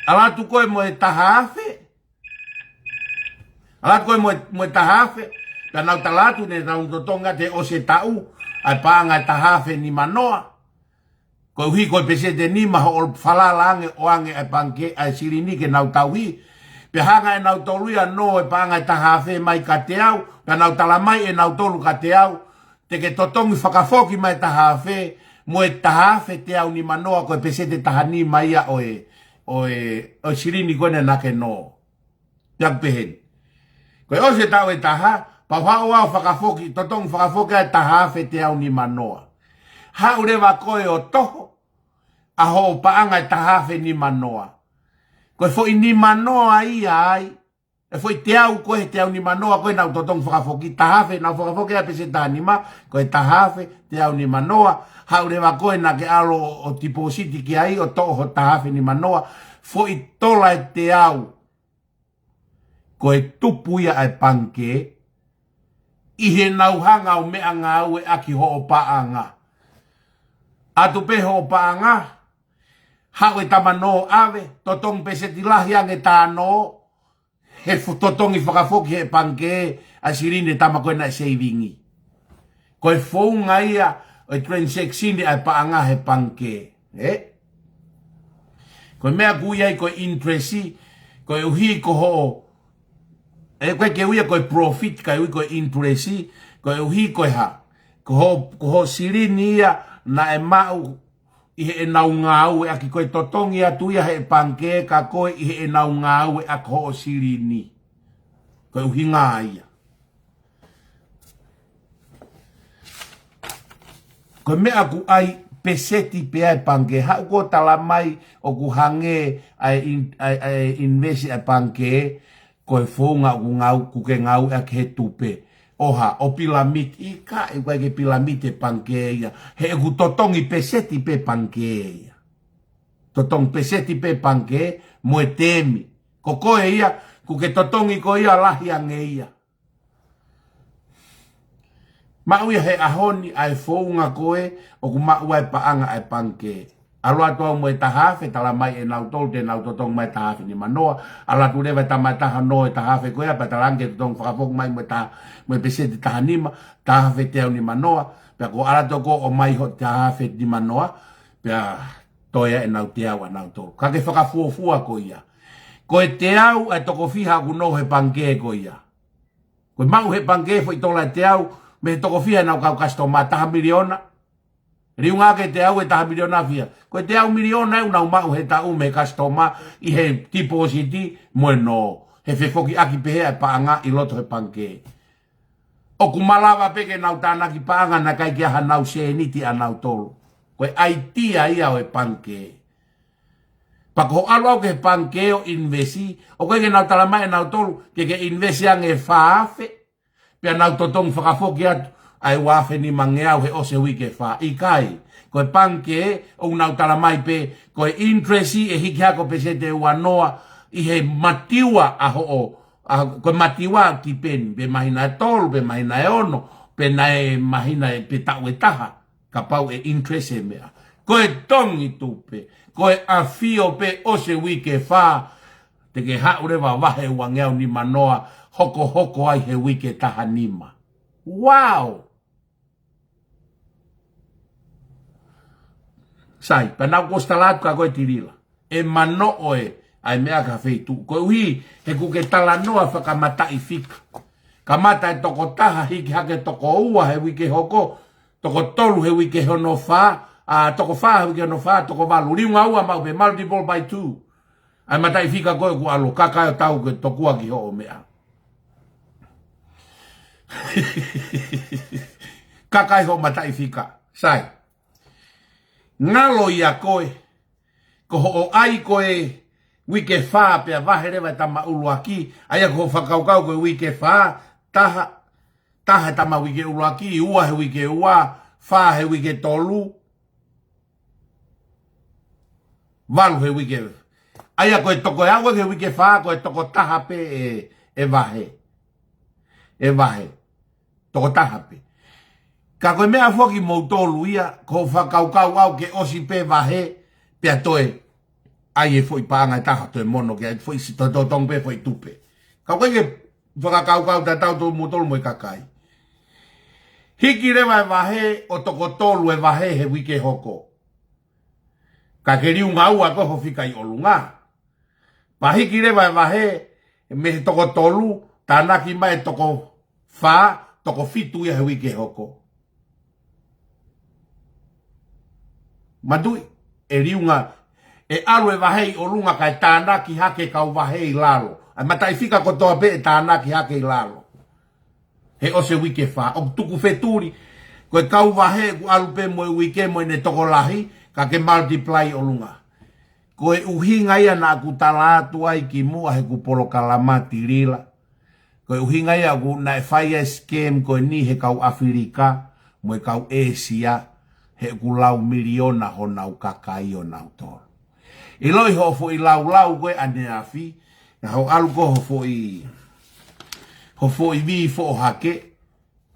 ʻAlu atu koe mo e taha afe, ʻAlu atu koe mo e, mo e taha afe, pea nau tala atu ne nau totongi ʻa e ʻosi e taʻu, ʻa e paʻanga ʻe taha afe nima noa. Koeʻuhi ko e peseti ʻe nima hoʻo falala ange ʻoange ʻa e pangikē ʻa e silini ke nau tauhi. Pea hanga ʻe nautolu ia ʻo nō e paʻanga ʻe taha afe mai kiate au, pea nau talamai ʻe nautolu kiate au, te ke totongi fakafoki mai e taha afe, mo e taha afe teau nima noa ko e peseti ʻe taha nima ia ʻo e, ʻo e, ʻo e silini ko ena naʻa ke nō. Pea ʻoku pehē ni. Ko e ʻosi e taʻu ʻe taha, pau haʻo ʻoatu fakafoki, totongi fakafoki ʻa e taha afe teau nima noa. Haʻu leva koe ʻo toho ʻa hoʻo paʻanga ʻe taha afe nima noa. Ko e foʻi nima noa ia ai, e foʻi teau ko ē he teau nima noa ko ē naʻa ku totongi fakafoki, taha afe naʻa ku fakafoki ʻa e peseti ʻe taha nima, ko e taha afe teau nima noa, haʻu leva koe naʻa ke ʻalu ʻo, ʻo tipōsiti ki ai ʻo toʻo hoʻo taha afe nima noa, foʻi tola ʻe teau. Ko e tupu ia ʻa e pangikē, ʻi heʻenau hanga ʻo meʻa ngāueʻaki hoʻo paʻanga. ʻAtu pē hoʻo paʻanga, haʻu e tama nō ʻave, totongi peseti lahi ange tā nō, he fu-, totongi fakafoki he pangikē ʻa e silini ʻa e tama ko ena naʻe seivingi. Ko e founga ia ʻo e transaction ʻa e paʻanga he pangikē. Ē? Ko e meʻa ʻoku ui ai ko e interest, koeʻuhi ko hoʻo, ē, ʻoku ʻikai ke ui ia ko e profit, kae ui ko e interest, koeʻuhi ko e hā. Ko hoʻo, ko hoʻo silini ia naʻe maʻu ʻi heʻenau ngāueʻaki, ko e totongi atu ia he pangikē kia koe ʻi heʻenau ngāueʻaki hoʻo silini. Ko e ʻuhinga ia. Ko e meʻa ʻoku ʻai peseti pē ʻa e pangikē, haʻu ʻo talamai ʻoku hangē ʻa e in-, ʻa e, ʻa e invest ʻa e pangikē, ko e founga ʻoku ngāu-, ʻoku ke ngāueʻaki he tupe. ʻO hā, ʻo pilamiti, ʻikai, ʻikai ke pilamiti e pangikē ia. He ʻoku totongi peseti pē pangikē ia. Totongi peseti pē pangikē, mo e temi. Ko koe ia, ʻoku ke totongi koe ia lahi ange ia. Maʻu ia he ʻaho ni ʻa e founga ko ē ʻoku maʻu ai e paʻanga ʻa e pangikē. ʻAlu atu au mo e taha afe, talamai ʻe nautolu te nau totongi mai e taha afe nima noa. ʻAlu atu leva e tama ʻe taha ʻo nō e taha afe ko ia, pea talaange ke totongi fakafoki mai mo e taha, mo e peseti ʻe taha nima, taha afe teau nima noa. Pea ko e ʻalu atu ko ē ʻo ʻomai hoʻo taha afe nima noa, pea toe ʻenau teau ʻa nautolu. Ka ke fakafuofua ko ia. Ko e teau ʻa e toko fiha ʻoku nō he pangikē ko ia. Ko e maʻu he pangikē foʻi tola ʻe teau, mei he toko fiha ʻenau kau kasitoma, taha miliona. Liunga ke teau ʻe taha miliona fiha. Ko e teau miliona ʻoku nau maʻu he taʻu mei he kasitoma ʻi he tipōsiti mo e nō. He fefokiʻaki pehē ʻa e paʻanga ʻi loto he pangikē. ʻOku malava pē ke nau tānaki paʻanga naʻe ʻikai ke ʻi ai hanau sēniti ʻanautolu. Ko e ʻaitia ia ʻo e pangikē. Pea ko hoʻo ʻalu au ki he pangikē ʻo invest, ʻoku ʻikai ke nau talamai ʻe nautolu, ke ke invest ange fā afe, pea nau totongi fakafoki atu ʻa e ua afe nimangeau he ʻosi e uike ʻe fā, ʻikai. Ko e pangikē, ʻoku nau talamai pē, ko e interest ʻe hiki hake ʻo peseti ʻe ua noa, ʻi he matiua ʻa hoʻo, ʻa, ko e matiua ʻoku tipeni, pe māhina ʻe tolu, pe māhina ʻe ono, pe naʻe māhina ʻe pe taʻu ʻe taha. Kapau ʻe interest e meʻa. Ko e tongi tupe, ko e ʻafio pē ʻosi e uike ʻe fā, te ke haʻu leva vahe uangeau nima noa, hokohoko ai he uike ʻe taha nima. Wow! Sai, pea naʻa ku ʻosi tala atu kia koe Tilila. ʻE manoʻo ē, ʻa e meʻa ki ha feituʻu. Koeʻuhi, he ʻoku ke talanoa fakamataʻifika. Kamata e toko taha, hiki hake toko ua he uike hoko, toko tolu he uike hono fā, ʻa, toko fā he uike hono fā, toko valu. Liunga ua maʻu pē, multiple by two. ʻA e mataʻifika ko ē kuo ʻalu, kakai ʻo tau ke tokua ki hoʻo meʻa. Kakai hoʻo mataʻifika. Sai. Ngalo ia koe, ko hoʻo ʻai ko e uike fā pea vahe leva e tama ʻuluaki, ʻa ia ko hoʻo fakakaukau ko e uike fā, taha, taha he tama uike ʻuluaki, ua he uike ua, fā he uike tolu, valu he uike. ʻA ia ko e toko e aʻu he uike fā, ko e toko taha pē e, e vahe. E vahe. Toko taha pē. Ka ko e meʻa foki moutolu ia, ko hoʻo fakakaukau ʻau ke ʻosi pē vahe, pea toe ʻai e foʻi paʻanga ʻe taha toe mono ke ʻai foʻi si-, toe totonu pē foʻi tupe. Ka ko e ke fakakaukau tatau tō moutolu mo e kakai. Hiki leva e vahe ʻo toko tolu e vahe he uike hoko. Ka ke liunga ua ko hoʻo fika ʻi ʻolunga. Pea hiki leva e vahe mei he toko tolu, tānaki mai e toko fā, toko fitu ia he uike hoko. Manatuʻi, ʻe liunga, ʻe ʻalu e vahe ʻi ʻolunga kae tānaki hake kau vahe ʻi lalo. ʻA e mataʻifika kotoa pē ʻe tānaki hake ʻi lalo. He ʻosi e uike fā, ʻoku tuku fetuli, ko e kau vahe kuo ʻalu pē mo e uike mo ʻene tokolahi, ka ke multiply ʻolunga. Ko e ʻuhinga ia naʻa ku tala atu ai kimuʻa he ku polokalama tilila. Ko e ʻuhinga ia ʻoku naʻe fai ai e scam ko eni he kau ʻAfilika, mo e kau ʻĒsia, he ʻoku lau miliona honau kakai ʻo nau tolo. ʻIloʻi hoʻo foʻi laulau ko ē ʻaneafi, ʻa hoʻo ʻalu ko hoʻo foʻi, hoʻo foʻi vī foʻohake,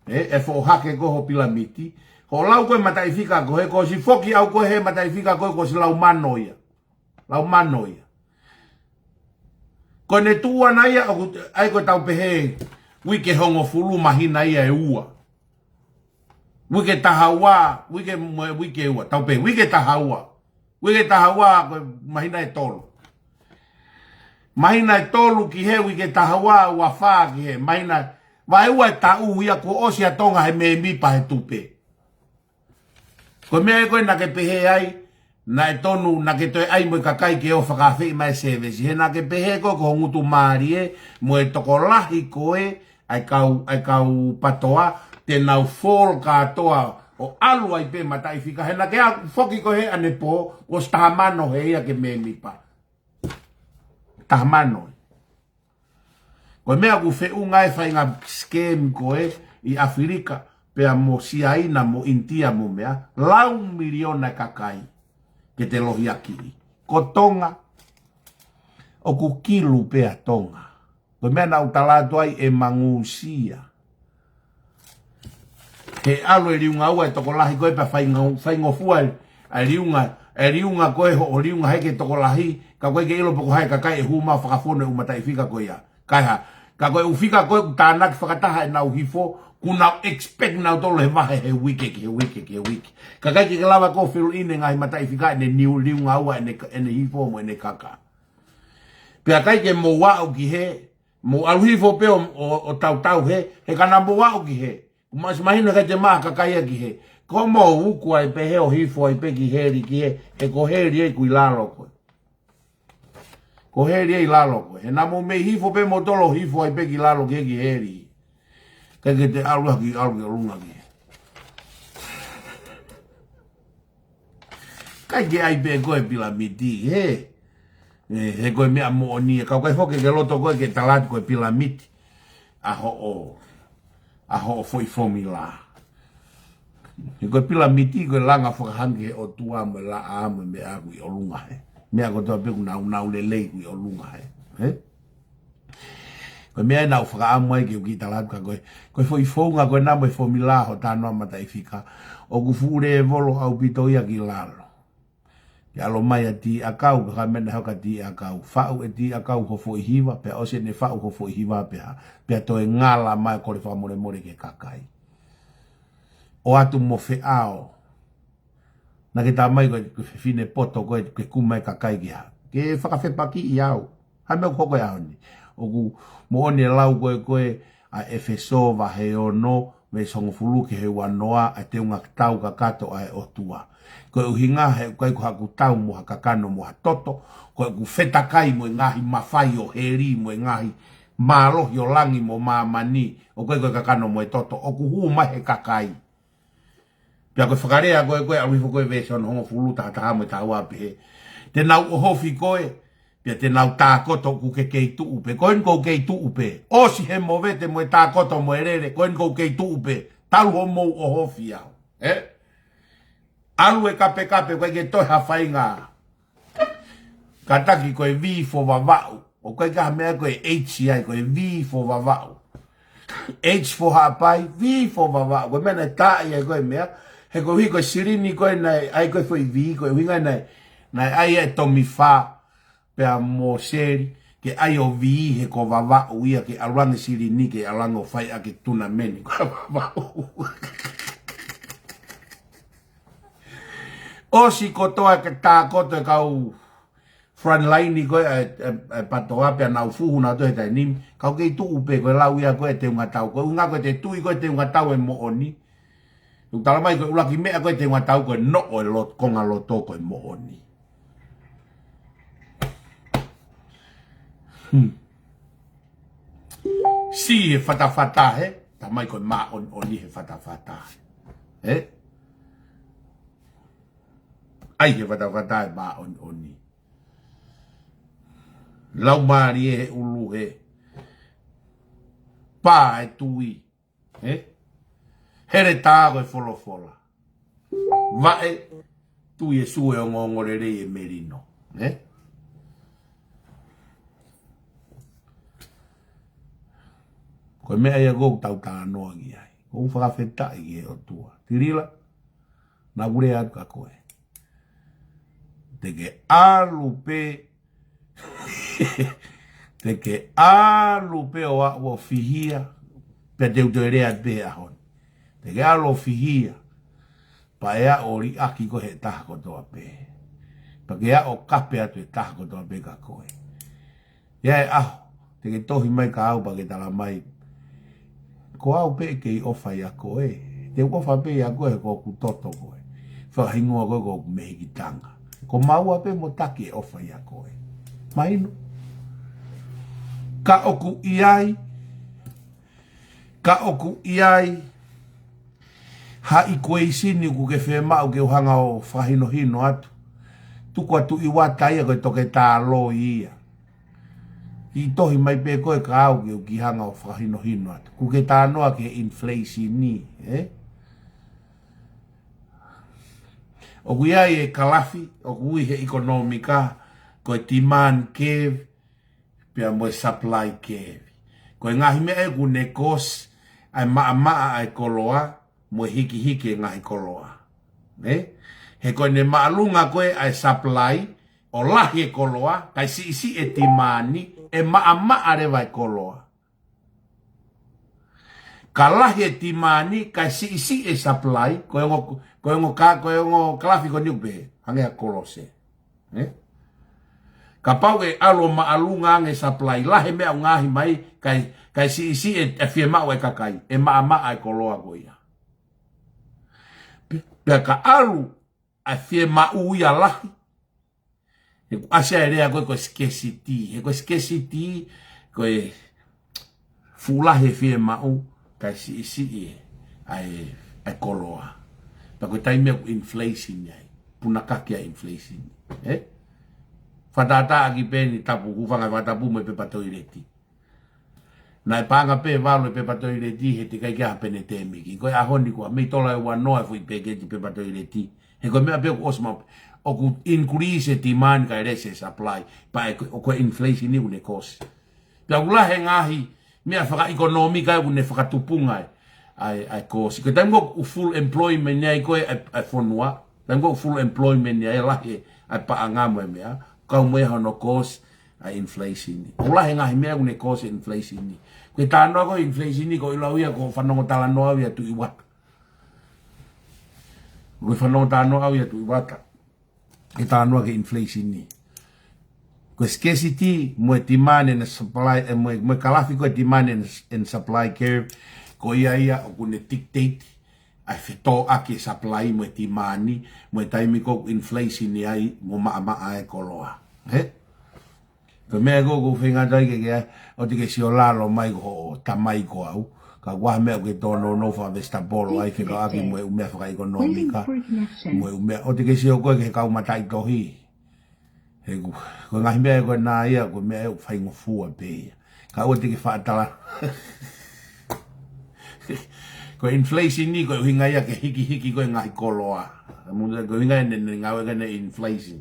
ē, ʻe foʻohake ko hoʻo pilamiti, hoʻo lau ko e mataʻifika ko ē, ko ʻosi foki ʻau ko ē he mataʻifika ko ē, ko ʻosi lau mano ia. Lau mano ia. Ko ʻene tuʻu ʻana ia, ʻoku, ʻai ko e tau pehē, uike hongofulu māhina ia ʻe ua. Uike taha ua, uike mo e uike ua, tau pē, uike taha ua. Uike taha ua, ko e māhina ʻe tolu. Māhina ʻe tolu ki hē, uike taha ua, ua fā ki hē, māhina, vaeua e taʻu ia kuo ʻosi ʻa Tonga he mēmipa he tupe. Ko e meʻa ē ko ē naʻa ke pehē ai, naʻe tonu, naʻa ke toe ʻai mo e kakai ke ō fakaafeʻi mai e service. He naʻa ke pehē ko ē ko ho ngutu mālie, mo e tokolahi ko ē, ʻa e kau, ʻa e kau patoa, te nau fall kātoa ʻo ʻalu ai pē mataʻifika. He naʻa ke ʻalu foki ko ē he ʻanepō, ko e taha mano he ia ke mēmipa. Taha mano. Ko e meʻa ʻoku feʻunga e faʻahinga scam ko ē ʻi ʻAfilika, pea mo Siaina, mo ʻInitia, mo meʻa, lau miliona e kakai, ke te lohiakiʻi. Ko Tonga, ʻoku kilu pē ʻa Tonga. Ko e meʻa naʻa ku tala atu ai ʻe mangusia. He ʻalu e liunga ua e tokolahi ko ē pea faingo-, faingofua e, ʻa e liunga, e liunga ko ē hoʻo liunga hē ke tokolahi, ka ko e ke ʻilo pe ko hai e kakai ʻe hū mai ʻo fakafonu e ʻū mataʻifika ko ia. Kae hā, ka ko e ʻū fika ko ē ʻoku tānaki fakataha ʻenau hifo, ʻoku nau expect nautolu he vahe he uike ki he uike ki he uike. Kae ʻikai ke ke lava ko ē ʻo fill in e ngaahi mataʻifika ʻene niu liunga ua ʻene, ʻene hifo mo ʻene kaka. Pea ʻikai ke mou aʻu ki hē, mou ʻalu hifo pē ʻo, ʻo, ʻo tautau hē, he ka naʻa mou aʻu ki hē. Kuo ʻosi mahino ʻikai te mou aʻu ki hē. Ko mou uku ai pē hē ʻo hifo ai pē ki heli ki hē, he ko heli ē ʻoku ʻi lalo ko ē. Ko heli ē ʻi lalo ko ē. He naʻa mou mei hifo pē moutolu ʻo hifo ai pē ki lalo ki hē ki heli. ʻIkai ke te ʻalu hake ʻalu ki ʻolunga ki hē. ʻIkai ke ʻai pē ko e pilamiti, hē. Ē, he ko e meʻa moʻoni, ē, ka ʻoku ʻikai foki ke loto ko ē ke tala atu ko e pilamiti. ʻA hoʻo, ʻa hoʻo foʻi fomila. He ko e pilamiti, ko e langa fakahanga he ʻOtua mo e laʻā mo e meʻa ʻoku ʻi ʻolunga hē. Meʻa kotoa pē ʻoku nāunau lelei ʻoku ʻi ʻolunga hē. Hē? Ko e meʻa ē naʻa ku fakaʻamu ai ke u kiʻi tala atu kia koe. Ko e foʻi founga ko ena mo e fomila hoʻo talanoa mataʻifika. ʻOku fuʻu lēvolo ʻaupito ia ki lalo. Ke ʻalu mai ʻa Tiʻakau, pea ka mena hoka Tiʻakau. Faʻu ʻe Tiʻakau ho foʻi hiva, pea ʻosi ʻene faʻu ho foʻi hiva pea, pea toe ngala mai kole fakamolemole ki he kakai. ʻOatu mo feʻao. Naʻa ke tā mai ko e, ko e fefine poto ko ē, ke kumi mai e kakai ki hē. Ke fakafepakiʻi au. Hā e meʻa ʻoku hoko he ʻaho ni. ʻOku moʻoni e lau ko ē, ko e ʻa ʻEfesō vahe ono, veesi hongofulu ki he uanoa, ʻa e teunga tau kakato ʻa e ʻOtua. Ko e ʻuhinga he ʻoku ʻikai ko haku tau mo ha kakano mo ha toto, ko ʻeku fetakai mo e ngaahi mafai ʻo heli mo e ngaahi mālohi ʻo langi mo māmani, ʻoku ʻikai ko e kakano mo e toto, ʻoku hū mai he kakai. Pea ko e fakalea ko ē, ko e ʻalu hifo ko ē veesi ono hongofulu, taha taha mo e taha ua pehē. Te nau ʻohofi koe, pea te nau tākoto ʻoku ke kei tuʻu pē. Ko eni ʻoku ou kei tuʻu pē. ʻOsi he movete mo e tākoto mo e lele, ko eni ʻoku ou kei tuʻu pē. Talu hoʻomou ʻohofi au. Ē? ʻAlu e kapekape, ʻoku ʻikai ke toe ha faʻahinga. Kātaki ko e V for Vavaʻu. ʻOku ʻikai ko ha meʻa ko e H ai, ko e V for Vavaʻu. H for Haʻapai, V for Vavaʻu. Ko e meʻa naʻe tā ai ko e meʻa. He koeʻuhi ko e silini ko ē naʻe ʻai ko e foʻi V, ko e ʻuhinga naʻe, naʻe ʻai e Tomifa pea mo Seli ke ʻai ʻo V he ko Vavaʻu ia, ke ʻalu ange silini ke ʻalu ange ʻo fai ʻaki e tunameni ko Vavaʻu. ʻOsi kotoa ke tākoto e kau frontline ko ē, e, e, e PTOA pea nau fuhu nautolu he taimi ni. Ka ʻoku kei tuʻu pē, ko e lau ia ko ē teunga tau. Ko e ʻuhinga ko e te tui ko ē teunga tau e moʻoni. ʻOku tala mai ko e ʻuluaki meʻa ko ē teunga tau ko e noʻo e lot-, konga loto ko e moʻoni. Hmm. Si he fatafata he, tala mai ko e māʻoniʻoni he fatafata. Ē? ʻAi he fatafata e māʻoniʻoni. Laumālie he ʻulu he. Pā e tui. Ē? Heletā ko e folofola. Vaʻe, tui e sū e ongoongolelei e melino. Ē? Ko e meʻa ia ʻoku ou tau talanoa ki ai. ʻOku ou fakafetaʻi ki he ʻOtua. Tilila, naʻa ku lea atu kia koe. Te ke ʻalu pē, te ke ʻalu pē ʻo aʻu ʻo fihia, pea te u toe lea pē he ʻaho ni. Te ke ʻalu ʻo fihia, pea ʻe aʻu ʻo liʻaki koe he taha kotoa pē. Pea ke aʻu ʻo kape atu e taha kotoa pē kia koe. ʻI ai e ʻaho, te ke tohi mai kia au pea ke tala mai, ko au pē ʻe kei ʻofa ʻia koe. Te u ʻofa pē ʻia koe he ko hoku toto koe. Fakahingoa koe ko hoku mehikitanga. Ko maua pē mo taki e ʻofa ʻia koe. Mahino. Ka ʻoku ʻi ai, ka ʻoku ʻi ai ha ikueisini ʻoku ke fiemaʻu ke u hanga ʻo fakahinohino atu, tuku atu ʻi uata ia ko e toketā loi ia. Kiʻi tohi mai pē koe kia au ke u kiʻi hanga ʻo fakahinohino atu. ʻOku ke talanoa ki he inflation ni, ē? ʻOku ʻi ai e kalafi, ʻoku ui he ʻekonōmika, ko e demand curve, pea mo e supply curve. Ko e ngaahi meʻa ʻoku ne cause ʻa e maʻamaʻa ʻa e koloa, mo e hikihiki e ngaahi koloa. Ē? He ko ʻene māʻolunga ko ē ʻa e supply, ʻo lahi e koloa, kae siʻisiʻi e demand, ʻe maʻamaʻa leva e koloa. Ka lahi e demand, kae siʻisiʻi e supply, ko e ongo, ko e ongo ka, ko e ongo kalafi ko eni ʻoku pehē, hangē ha kolose. Ē? Kapau ʻe ʻalu ʻo māʻolunga ange e supply, lahi e meʻa ʻoku ngaohi mai, kae, kae siʻisiʻi e, e fiemaʻu e kakai, ʻe maʻamaʻa e koloa ko ia. Pe-, pea ka ʻalu ʻa e fiemaʻu ia lahi. He ʻoku ʻasi ʻa e lea ko ē ko e scarcity. He ko e scarcity, ko e fuʻu lahi e fiemaʻu, kae siʻisiʻi e, ʻa e, ʻa e koloa. Pea ko e taimi ʻoku inflation ai. Punakaki ʻa e inflation. Ē? Fakatātā ʻaki pē eni tapu, hūfanga he fakatapu mo e pepa toileti. Naʻe paʻanga pē valu e pepa toileti he teʻeki ai ke ʻi ai ha penitēmiki. Ko e ʻaho ni kuo mei tola e uanoa e foʻi peketi pepa toileti. He ko e meʻa pē ʻoku ʻosi maʻu, ʻoku increase e demand kae less e supply. Pea ʻe ko, ko e inflation ni ʻoku ne cause. Pea ʻoku lahi e ngaahi meʻa fakaʻekonōmika ʻoku ne fakatupunga ai, ʻa e, ʻa e cause. Ko e taimi ʻoku full employment ai ko ē ʻa e, ʻa e fonua. Taimi ʻoku full employment ai, lahi ʻa e paʻanga mo e meʻa. Kau mo e hono cause ʻa e inflation ni. ʻOku lahi e ngaahi meʻa ʻoku ne cause e inflation ni. Ko e talanoa ko e inflation ni, ʻoku ou lau ia ʻoku ou fanongo talanoa au ia Tuʻi Uata. ʻOku ou fanongo talanoa au ia Tuʻi Uata. Ke talanoa ki he inflation ni. Ko e scarcity mo e demand and supply, eh, mo e, mo e kalafi ko e demand and, and supply curve, ko ia ia ʻoku ne dictate ʻa e fetōʻaki e supply mo e demand, mo e taimi ko ē ʻoku inflation ai mo maʻamaʻa e koloa. He? Ko e meʻa ko ē ʻoku ou feinga atu ai ke ke, ʻoua te ke sio lalo mai ko hoʻo tamai ko au. Ka ʻoku ʻi ai ha meʻa ʻoku ke tōnounou fakavesitapolo ai fekauʻaki mo e ʻū meʻa fakaʻekonōmika. Mo e ʻū meʻa, ʻoua te ke sio koe ki he kau mataʻitohi. He ʻoku, ko e ngaahi meʻa ko ena ia, ko e meʻa ʻoku faingofua pē ia. Ka ʻoua te ke faʻa tala. Ko e inflation ni, ko e ʻuhinga ia ke hikihiki ko ē ngaahi koloa. Mou, ko e ʻuhinga ʻene, ʻene ngāue ko ē ʻene inflation.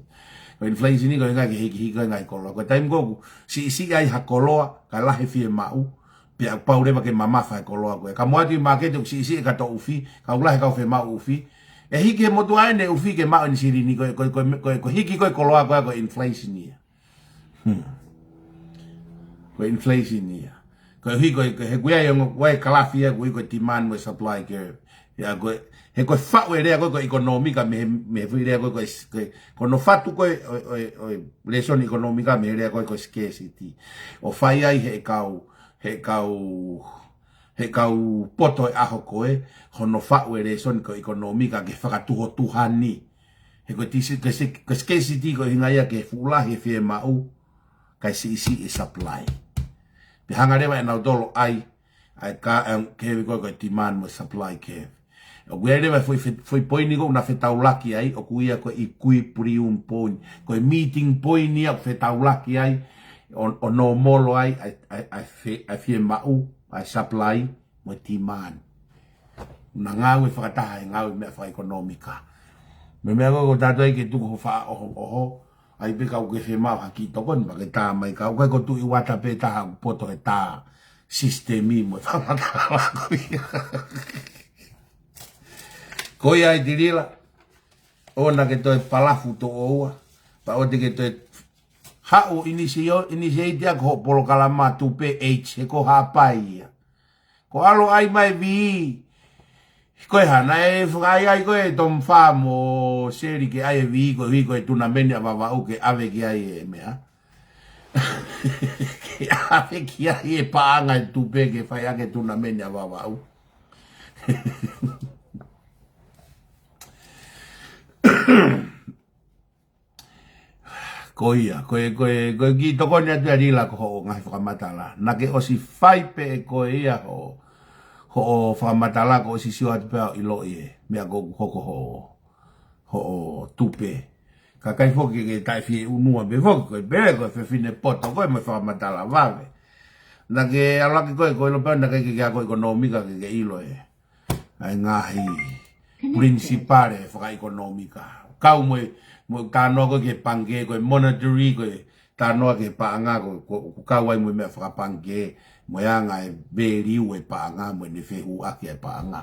Ko e inflation ni, ko e ʻuhinga ke hikihiki ko ē ngaahi koloa. Ko e taimi ko ē ʻoku siʻisiʻi ai ha koloa, kae lahi e fiemaʻu, pea pau leva ke mamafa e koloa ko ē. Ka mou ō atu ki māketi ʻoku siʻisiʻi e kato ʻufi, kae lahi e kau fiemaʻu ʻufi. ʻE hiki he motuʻa ʻene ʻufi ke maʻu ʻene silini, ko e, ko e, ko e, ko e, ko e hiki ko ē koloa ko ē ko e inflation ia. Hmm. Ko e inflation ia. Ko e hiki ko ē, ko e, he ʻoku ʻi ai e ongo, ʻoku ʻi ai e kalafi ia, ʻoku ui ko e demand mo e supply curve. Ia ko e, he ko e faʻu e lea ko ē ko e ʻekonōmika mei he, mei he foʻi lea ko ē ko e, ko e, ko hono fatu ko ē ʻo e, ʻo e, ʻo e lēsoni ʻekonōmika mei he lea ko ē ko e scarcity. ʻO fai ai he kau, he kau, he kau poto e ʻaho ko ē, hono faʻu e lēsoni ko e ʻekonōmika ke fakatuhotuhani. He ko e tisi-, ko e si-, ko e scarcity ko e ʻuhinga ia ke fuʻu lahi e fiemaʻu, kae siʻisiʻi e supply. Pea hanga leva ʻe nautolu ʻo ʻai, ʻai ka, ʻai ke hevi ko ē ko e demand mo e supply curve. ʻOku ʻi ai leva e foʻi fe-, foʻi poini ko ē ʻoku na fetaulaki ai, ʻoku ui ia ko e equilibrium point. Ko e meeting point ia ʻoku fetaulaki ai, ʻo, ʻo nōmolo ai, ʻa e, ʻa e, ʻa e fie-, ʻa e fiemaʻu, ʻa e supply, mo e demand. Na ngāue fakataha he ngāue meʻa fakaʻekonōmika. Mo e meʻa ko ē ʻoku tau ʻai ke tuku hoʻo faʻa ʻohoʻoho, ʻai pē kau ke fiemaʻu ha kiʻi tokoni, pea ke tā mai kau, ʻikai ko Tuʻi Uata pē taha ʻoku poto he tā sisitemi mo e fakamatala ko ia. Ko ia ai Tilila, ʻoua naʻa ke toe palafu toʻoua, pea ʻoua te ke toe haʻu ʻo inisio-, initiate ʻa hoʻo polokalama tupe H, he ko Haʻapai ia. Ko e ʻalu ʻai mai e V E. Ko e hā naʻe fakaʻaiʻai ko ē Tom Fā mo Seli ke ʻai e V E koeʻuhi ko e tunameni ʻa Vavaʻu ke ʻave ki ai e meʻa. Ke ʻave ki ai e paʻanga e tupe ke fai ʻaki e tunameni ʻa Vavaʻu. Ko ia, ko e, ko e, ko e kiʻi tokoni atu ia Lila ko hoʻo ngaahi fakamatala. Naʻa ke ʻosi fai pē ʻe koe ia hoʻo, hoʻo fakamatala kuo ʻosi sio atu pē au ʻiloʻi e meʻa ko ē ʻoku hoko hoʻo, hoʻo tupe. Kae ʻikai foki ke taʻefieʻunua pē foki koe pē ko e fefine poto koe mo e fakamatala vave. Naʻa ke ʻalu hake koe ko e ʻilo pē naʻe ʻikai ke ke ako ʻekonōmika ke ke ʻilo e ʻa e ngaahi principal fakaʻekonōmika. Kau mo e, mo e talanoa ko ē ki he pangikē, ko e monetary, ko e talanoa ki he paʻanga, ko, ko, ko e kau ai mo e meʻa fakapangikē, mo e anga e value e paʻanga, mo ʻene fehuʻaki e paʻanga.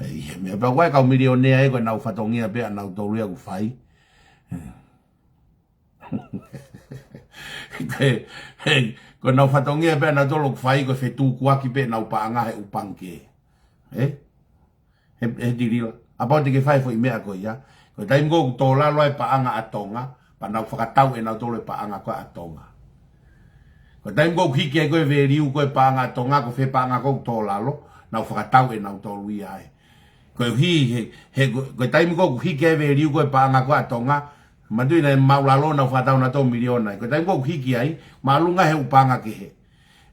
ʻI he meʻa pea ʻoku ʻi ai e kau milionea ē, ko ʻenau fatongia pē ʻanautolu ia ʻoku fai. Ko e, he, ko ʻenau fatongia pē ʻanautolu ʻoku fai ko e fetukuaki pē ʻenau paʻanga he ʻū pangikē. Ē? He, he Tilila. Kapau te ke fai e foʻi meʻa ko ia. Ko e taimi ko ē ʻoku tō lalo ai e paʻanga ʻa Tonga, pea nau fakatau ʻe nautolu e paʻanga ko ē ʻa Tonga. Ko e taimi ko ē ʻoku hiki ai ko ē e value ko ē paʻanga ʻa Tonga, ko fē paʻanga ko ē ʻoku tō lalo, nau fakatau ʻe nautolu ia ai. Koeʻuhi, he, he, ko, ko e taimi ko ē ʻoku hiki ai e value ko ē paʻanga ko ē ʻa Tonga, manatuʻi naʻe māʻulalo naʻa nau fakatau nautolu miliona ai. Ko e taimi ko ē ʻoku hiki ai, māʻolunga he ʻū paʻanga kehe.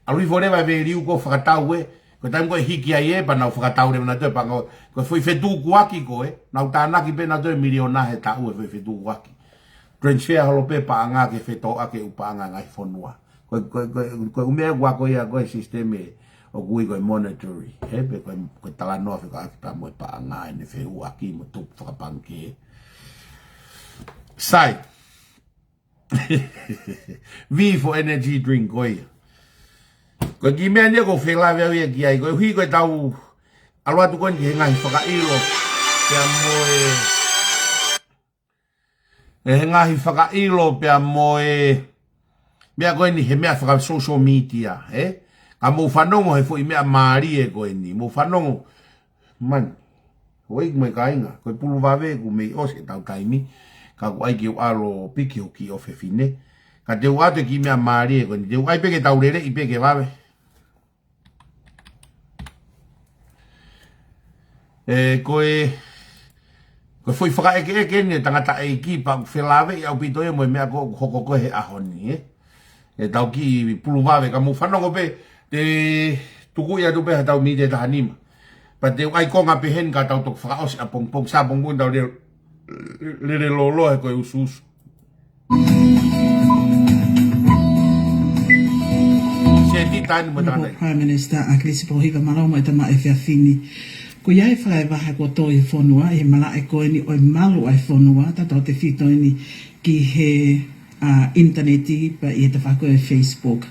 ʻAlu hifo leva e value ko ē fakatau ē, ko e taimi ko ē hiki ai ē, pea nau fakatau leva nautolu e paʻanga ko ē. Ko e foʻi fetukuaki ko ē, nau tānaki pē nautolu e miliona he taʻu e foʻi fetukuaki. Transfer holo pē paʻanga ke fetōʻaki e ʻū paʻanga ngaahi fonua. Ko, ko, ko, ko e ʻū meʻa ʻoku ako ia ko e sisitemi ʻoku ui ko e monetary. He pē ko e, ko e talanoa fekauʻaki pea mo e paʻanga ʻene fehuʻaki mo e tupu fakapangikē. Sai. V for energy drink ko ia. Ko e kiʻi meʻa ni ʻoku ou felāveʻi au ia ki ai. Koeʻuhi ko ʻetau ʻalu atu ko eni ki he ngaahi fakaʻilo. Pea mo e ʻE he ngaahi fakaʻilo pea mo e meʻa ko eni he meʻa faka-social media, ē? Ka mou fanongo he foʻi meʻa mālie ko eni. Mou fanongo, man, ʻoiauē mo e kāinga, ko e pulu vave ʻoku mei ʻosi ʻetau taimi, ka ʻoku ʻai ke u ʻalu ʻo piki hoku kiʻi ʻofefine. Ka te u ʻoatu e kiʻi meʻa mālie ko eni, te u ʻai pē ke tau leleʻi pē ke vave. ʻE, ko e, ko e foʻi fakaʻekeʻeke eni ʻa e tangataʻeiki pea ʻoku felāveʻi ʻaupito ia mo e meʻa ko ē ʻoku hoko ko ē he ʻaho ni, ē. ʻE tau kiʻi pulu vave ka mou fanongo pē, te tuku ia atu pē ha tau miniti ʻe taha nima. Pea te u ʻai konga pē heni ka tau toki fakaʻosi ʻapongipongi, sā pongipongi tau lele, lele lōloa he ko e usuusu. Sētita eni mo e Honourable tangataʻeiki. Prime Minister ʻAkilisi Pōhiva, mālō mo e tama efiafi ni. Ko ia e fakaevaha kuo tō ʻi he fonua, ʻi he malaʻe ko eni ʻo e malu ʻa e fonua, tautautefito eni ki he, ʻa, ʻinitaneti pea ʻi he tafaʻaki ʻo e Facebook.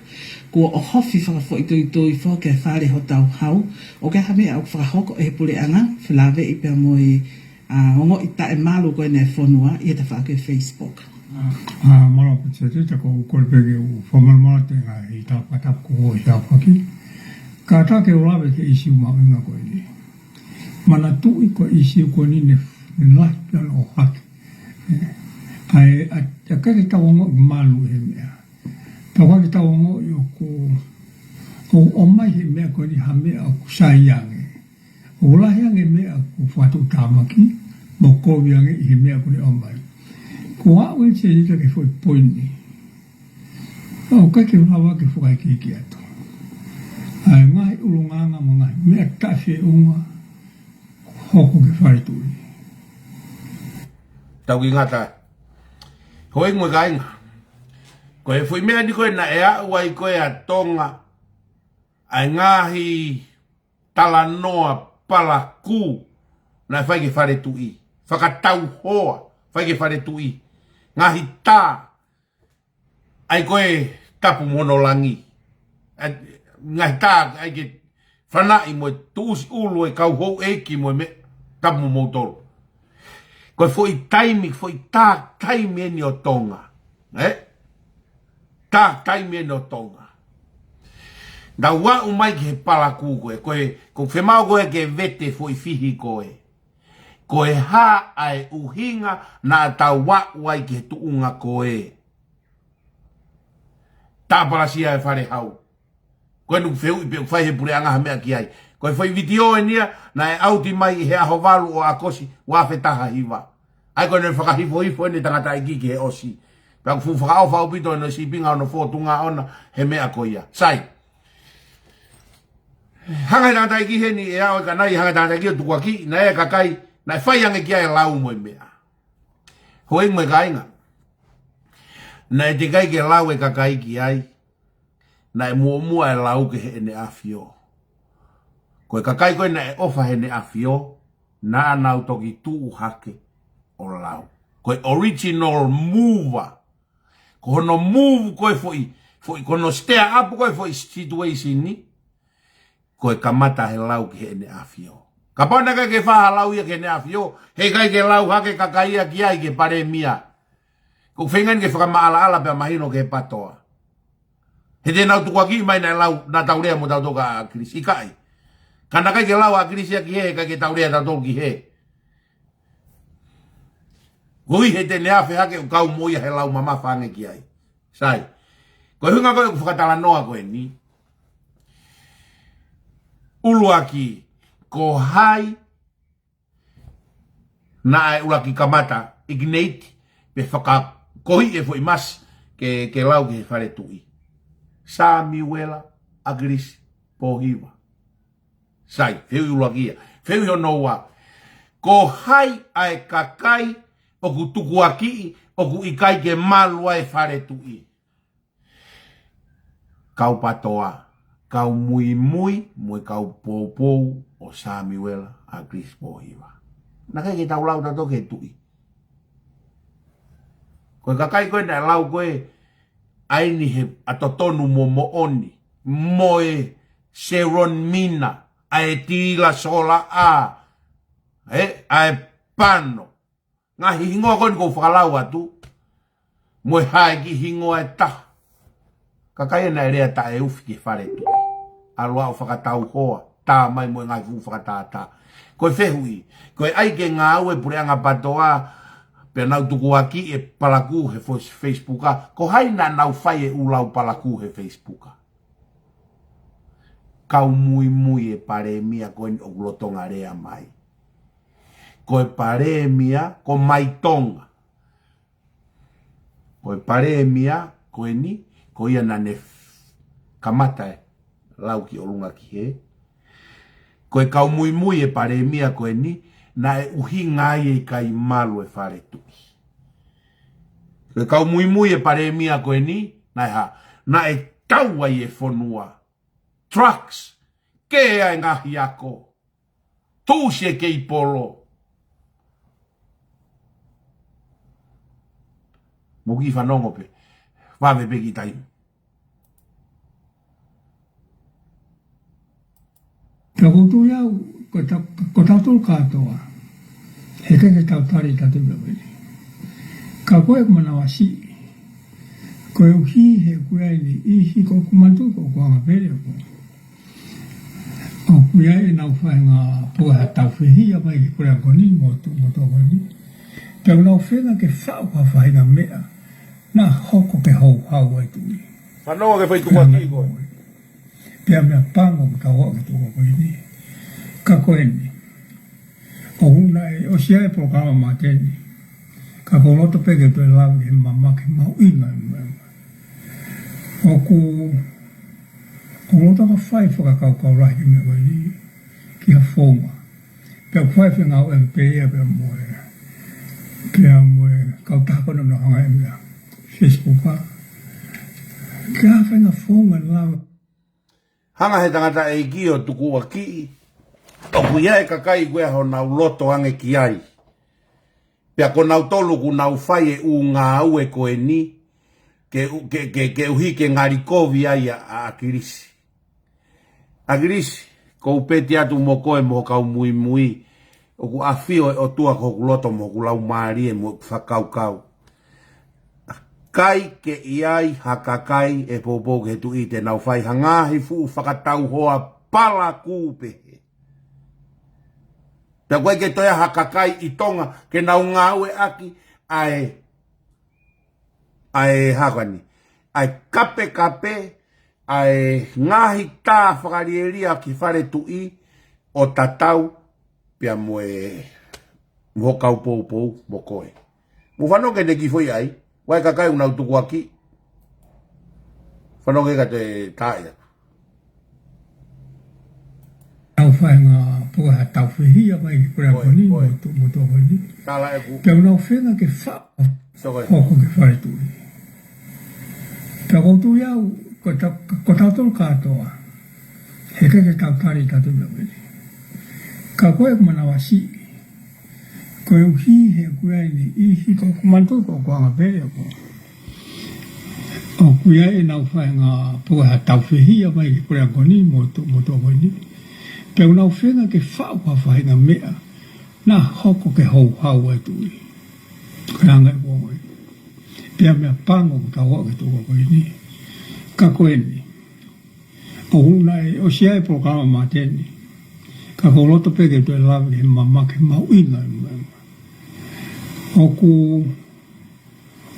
Kuo ʻohofi fakafoʻituitui foki e fale hotau hau. ʻOku ʻi ai ha meʻa ʻoku fakahoko ʻe he puleʻanga, felāveʻi pea mo e, ʻa, ongoʻi taʻemalu ko eni ʻa e fonua ʻi he tafaʻaki ʻo e Facebook. ʻA, mālō pē Sētita, ko u kole pē ke u fakamalumalu atu he ngaahi tapa tapu ko ē ʻi he aofaki. Kātaki ke u lave ki he ʻīsiu mahuʻinga ko eni. Manatuʻi ko e ʻīsiu ko eni ne, ne lahi pea ne ʻohake. ʻE, ʻa e, ʻa, ʻa ʻikai ke tau ongoʻi malu he meʻa. Tau ʻikai ke tau ongoʻi ʻoku, ʻoku ʻomai he meʻa ko eni ha meʻa ʻoku sai ange. ʻOku lahi ange meʻa ʻoku fakatuʻutāmaki, mo kovi ange ʻi he meʻa ko eni ʻomai. Ko au eni Sētita ki he foʻi poini. ʻOku ʻikai ke u lava ke fakaikiiki atu ʻa e ngaahi ʻulungaanga mo e ngaahi meʻa taʻefeʻunga hoko ki he fale tuʻi. Tau kiʻi ngata. Houʻeiki mo e kāinga. Ko e foʻi meʻa ni ko ē naʻe aʻu ai ko ē ʻa Tonga, ʻa e ngaahi talanoa palakū naʻe fai ki he fale tuʻi. Fakatauhoa, fai ki he fale tuʻi. Ngaahi tā, ʻa ia ko e tapu mo hono langi. ʻA, ngaahi tā, ʻa ia ke fanaʻi mo e tuʻusi ʻulu e kau houʻeiki mo e meʻa, tapu mo moutolu. Ko e foʻi taimi, foʻi tā taimi eni ʻo Tonga. ʻE? Tā taimi eni ʻo Tonga. Naʻa ku aʻu mai ki he palakū ko ē, ko e, ko e fiemaʻu ko ē ke vete foʻi fihi ko ē. Ko e hā ʻa e ʻuhinga naʻa tau aʻu ai ki he tuʻunga ko ē. Tāpalasia e fale hau. Ko eni ʻoku fehuʻi pe ʻoku fai he puleʻanga ha meʻa ki ai. Ko e foʻi vitiō eni ia, naʻe ʻauti mai ʻi he ʻaho valu ʻo ʻAokosi, ua afe taha hiva. ʻA ia ko eni fakahifohifo eni tangataʻeiki ki he ʻosi. Pea ʻoku fuʻu fakaʻofa ʻaupito eni sīpinga ʻo hono fōtunga ʻona he meʻa ko ia. Sai. Hanga he tangataʻeiki heni ʻe aʻu e kanai, hanga he tangataʻeiki ʻo tukuakiʻi, naʻe ʻi ai e kakai, naʻe fai ange ki ai e lau mo e meʻa. Houʻeiki mo e kāinga. Naʻe teʻeki ai ke lau e kakai ki ai, naʻe muʻomuʻa e lau ki heʻene ʻAfio. Ko e kakai ko ē naʻe ʻofa heʻene ʻAfio, naʻa nau toki tuʻu hake ʻo lau. Ko e original mover. Ko hono move ko ē foʻi, foʻi, ko hono stir up ko ē foʻi situation ni, ko e kamata he lau ki heʻene ʻAfio. Kapau naʻe ʻikai ke fai ha lau ia ki heʻene ʻAfio, heʻikai ke lau hake kakai ia ki ai ki he palēmia. ʻOku feinga eni ke fakamaʻalaʻala pea mahino ki he PTOA. He te nau tukuakiʻi mai naʻe lau, naʻa tau lea mo tautolu kia ʻAkilisi, ʻikai. Ka naʻe ʻikai ke lau ʻa ʻAkilisi ia ki hē, heʻikai ke tau lea tautolu ki hē. Koeʻuhi he te ne afe hake ʻo kau mo ia he lau mamafa ange ki ai. Sai. Ko e ʻuhinga ko ē ʻeku fakatalanoa ko eni. ʻUluaki, ko hai naʻe ʻuluaki kamata ignite pe fakakohiʻi e foʻi masi ke, ke lau ki he fale tuʻi. Samiuela ʻAkilisi Pōhiva. Sai, fehuʻi ʻuluaki ia. Fehuʻi hono ua. Ko hai ʻa e kakai ʻoku tukuakiʻi ʻoku ʻikai ke malu ai e fale tuʻi? Kau PTOA, kau muimui mo e kau poupou ʻo Samiuela ʻAkilisi Pōhiva. Naʻe ʻikai ke tau lau tautolu ki he tuʻi. Ko e kakai ko ē naʻe lau ko ē ʻa eni he ʻa totonu mo moʻoni, mo e Seloni Mina, ʻa e Tila Sola ʻa, ē, ʻa e Pano. Ngaahi hingoa ko eni ʻoku ou fakalau atu, mo e hā e kiʻi hingoa ʻe taha. Kakai ena ʻe lea taʻeufi ki he fale tuʻi. ʻAlu ʻo fakatauhoa, tā mai mo e ngaahi fuʻu fakatātā. Ko e fehuʻi, ko e ʻai ke ngāue puleʻanga PTOA, Pea nau tukuakiʻi e palakū he fo-, Facebook, ʻa, ko hai naʻa nau fai e ʻū lau palakū he Facebook, ʻa? Kau muimui e palēmia ko eni ʻoku lolotonga lea mai. Ko e palēmia, ko Mai Tonga. Ko e palēmia ko eni, ko ia naʻa ne f-, kamata e lau ki ʻolunga ki hē. Ko e kau muimui e palēmia ko eni, naʻe ʻuhinga ai e ʻikai malu e fale tuʻi. Ko e kau muimui e palēmia ko eni, naʻe hā, naʻe tau ai e fonua. Drugs, kē ai e ngaahi ako. Tuʻusi e kei polo. Mou kiʻi fanongo pē. Vave pē kiʻi taimi. Ka ʻoku ou tui au, ko ta-, ko tautolu kātoa, heʻikai ke tau tali ʻe tautolu pē ni. Ka ko e manavasiʻi, koeʻuhi he ʻoku ʻi ai e niʻihi ʻoku manatu ko ʻoku anga pele ʻoku ʻoku ʻi ai ʻenau faʻahinga pō ha tau fehia mai ki he puleako ni mo tu-, mo tuʻa ko eni. Pea ʻoku nau feinga ke faʻu ha faʻahinga meʻa naʻa hoko ke houhau ai e tuʻi. Fanongo ki he foʻi tukuakiʻi ko ē. Pea meʻapango ʻoku tau ō ki he tuʻi ko eni. Ka ko eni. ʻOku ʻuhinga ʻe ʻosi ai e polokalama Māteni. Ka ʻoku ou loto pē ke toe lave ki he mamake mahuʻinga e meʻa. ʻOku, ʻoku ou lolotonga fai fakakaukau lahi ki he meʻa ko eni, ki ha founga. Pea ʻoku fai fengāueʻaki pē ia pea mo e, pea mo e kautaha ko ena naʻa nau hanga ʻe meʻa, Facebook, ʻa. Ke ʻi ai ha faʻahinga founga lava. Hanga he tangataʻeiki ʻo tukuakiʻi, ʻoku ʻi ai e kakai ko ē ʻoku nau loto ange ki ai. Pea ko nautolu ʻoku nau fai e ʻū ngāue ko eni, ke u-, ke, ke, ke ʻuhi ke ngali kovi ai ʻa, ʻa ʻAkilisi. ʻAkilisi, ʻoku ou pehē atu mo koe mo e kau muimui, ʻoku ʻafio e ʻOtua ko hoku loto mo hoku laumālie mo hoku fakakaukau. ʻIkai ke ʻi ai ha kakai ʻe poupou ki he tuʻi te nau fai ha ngaahi fuʻu fakatauhoa palakū pehē. Pea ʻoku ʻikai ke toe ʻi ai ha kakai ʻi Tonga ke nau ngāueʻaki ʻa e, ʻa e hā ko eni, ʻa e kapekape, ʻa e ngaahi tā fakalielia ki he fale tuʻi ʻo tatau pea mo e, mo e kau poupou mo koe. Mou fanongo ki heʻene kiʻi foʻi ʻai, ʻoku ʻi ai e kakai ʻoku nau tukuakiʻi. Fanongo ki he kakai te tā ia. Nau faʻahinga pō ha tau fehia mai ki he puleako ni mo tu-, mo tuʻa ko eni. Tala ʻeku. Pea ʻoku nau feinga ke faʻu Soko e. Hoko ki he fale tuʻi. Ka ʻoku ou tui au, ko ta-, ko tautolu kātoa, heʻikai ke tau tali ʻe tautolu pē ni. Ka ko e manavasiʻi, koeʻuhi he ʻoku ʻi ai e niʻihi ʻoku manatu ko ʻoku anga pele ʻoku ʻoku ʻi ai ʻenau faʻahinga pō ha tau fehia mai ki he puleako ni mo tu-, mo tuʻa ko eni. Pea ʻoku nau feinga ke faʻu ha faʻahinga meʻa naʻa hoko ke houhau ai e tuʻi. Ko e anga ʻeku ongoʻi. Pea meʻapango ʻoku tau ō ki he tuʻi ko eni. Ka ko eni. ʻOku ʻuhinga ʻe ʻosi ai e polokalama Māteni. Ka ʻoku ou loto pē ke toe lave ki he mamake mahuʻinga e meʻa. ʻOku,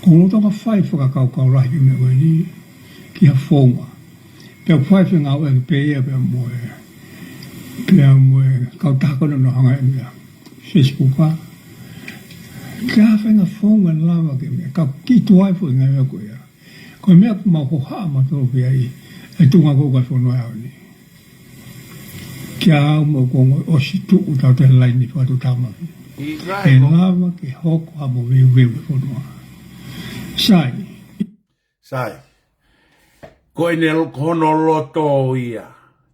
ʻoku ou lolotonga fai fakakaukau lahi ki he meʻa ko eni, ki ha founga. Pea ʻoku fai fengāueʻaki pē ia pea mo e, pea mo e kautaha ko ena naʻa nau hanga ʻe meʻa, Facebook, ʻa. Ke ʻi ai ha faʻahinga founga lava ki he meʻa, ka kiʻi tuai foʻi ngāue ko ia. Ko e meʻa ʻoku mau hohaʻa mautolu ki ai, e tuʻunga ko ē ʻoku ʻi ai e fonua ʻi he ʻaho ni. Kia au mo ʻeku ongoʻi ʻosi tuʻu tautolu he laini fakatuʻutāmaki. ʻIkai ʻe ko- lava ke hoko ha moveuveu e fonua. Sai. Sai. Ko ʻene lo-, ko hono loto ia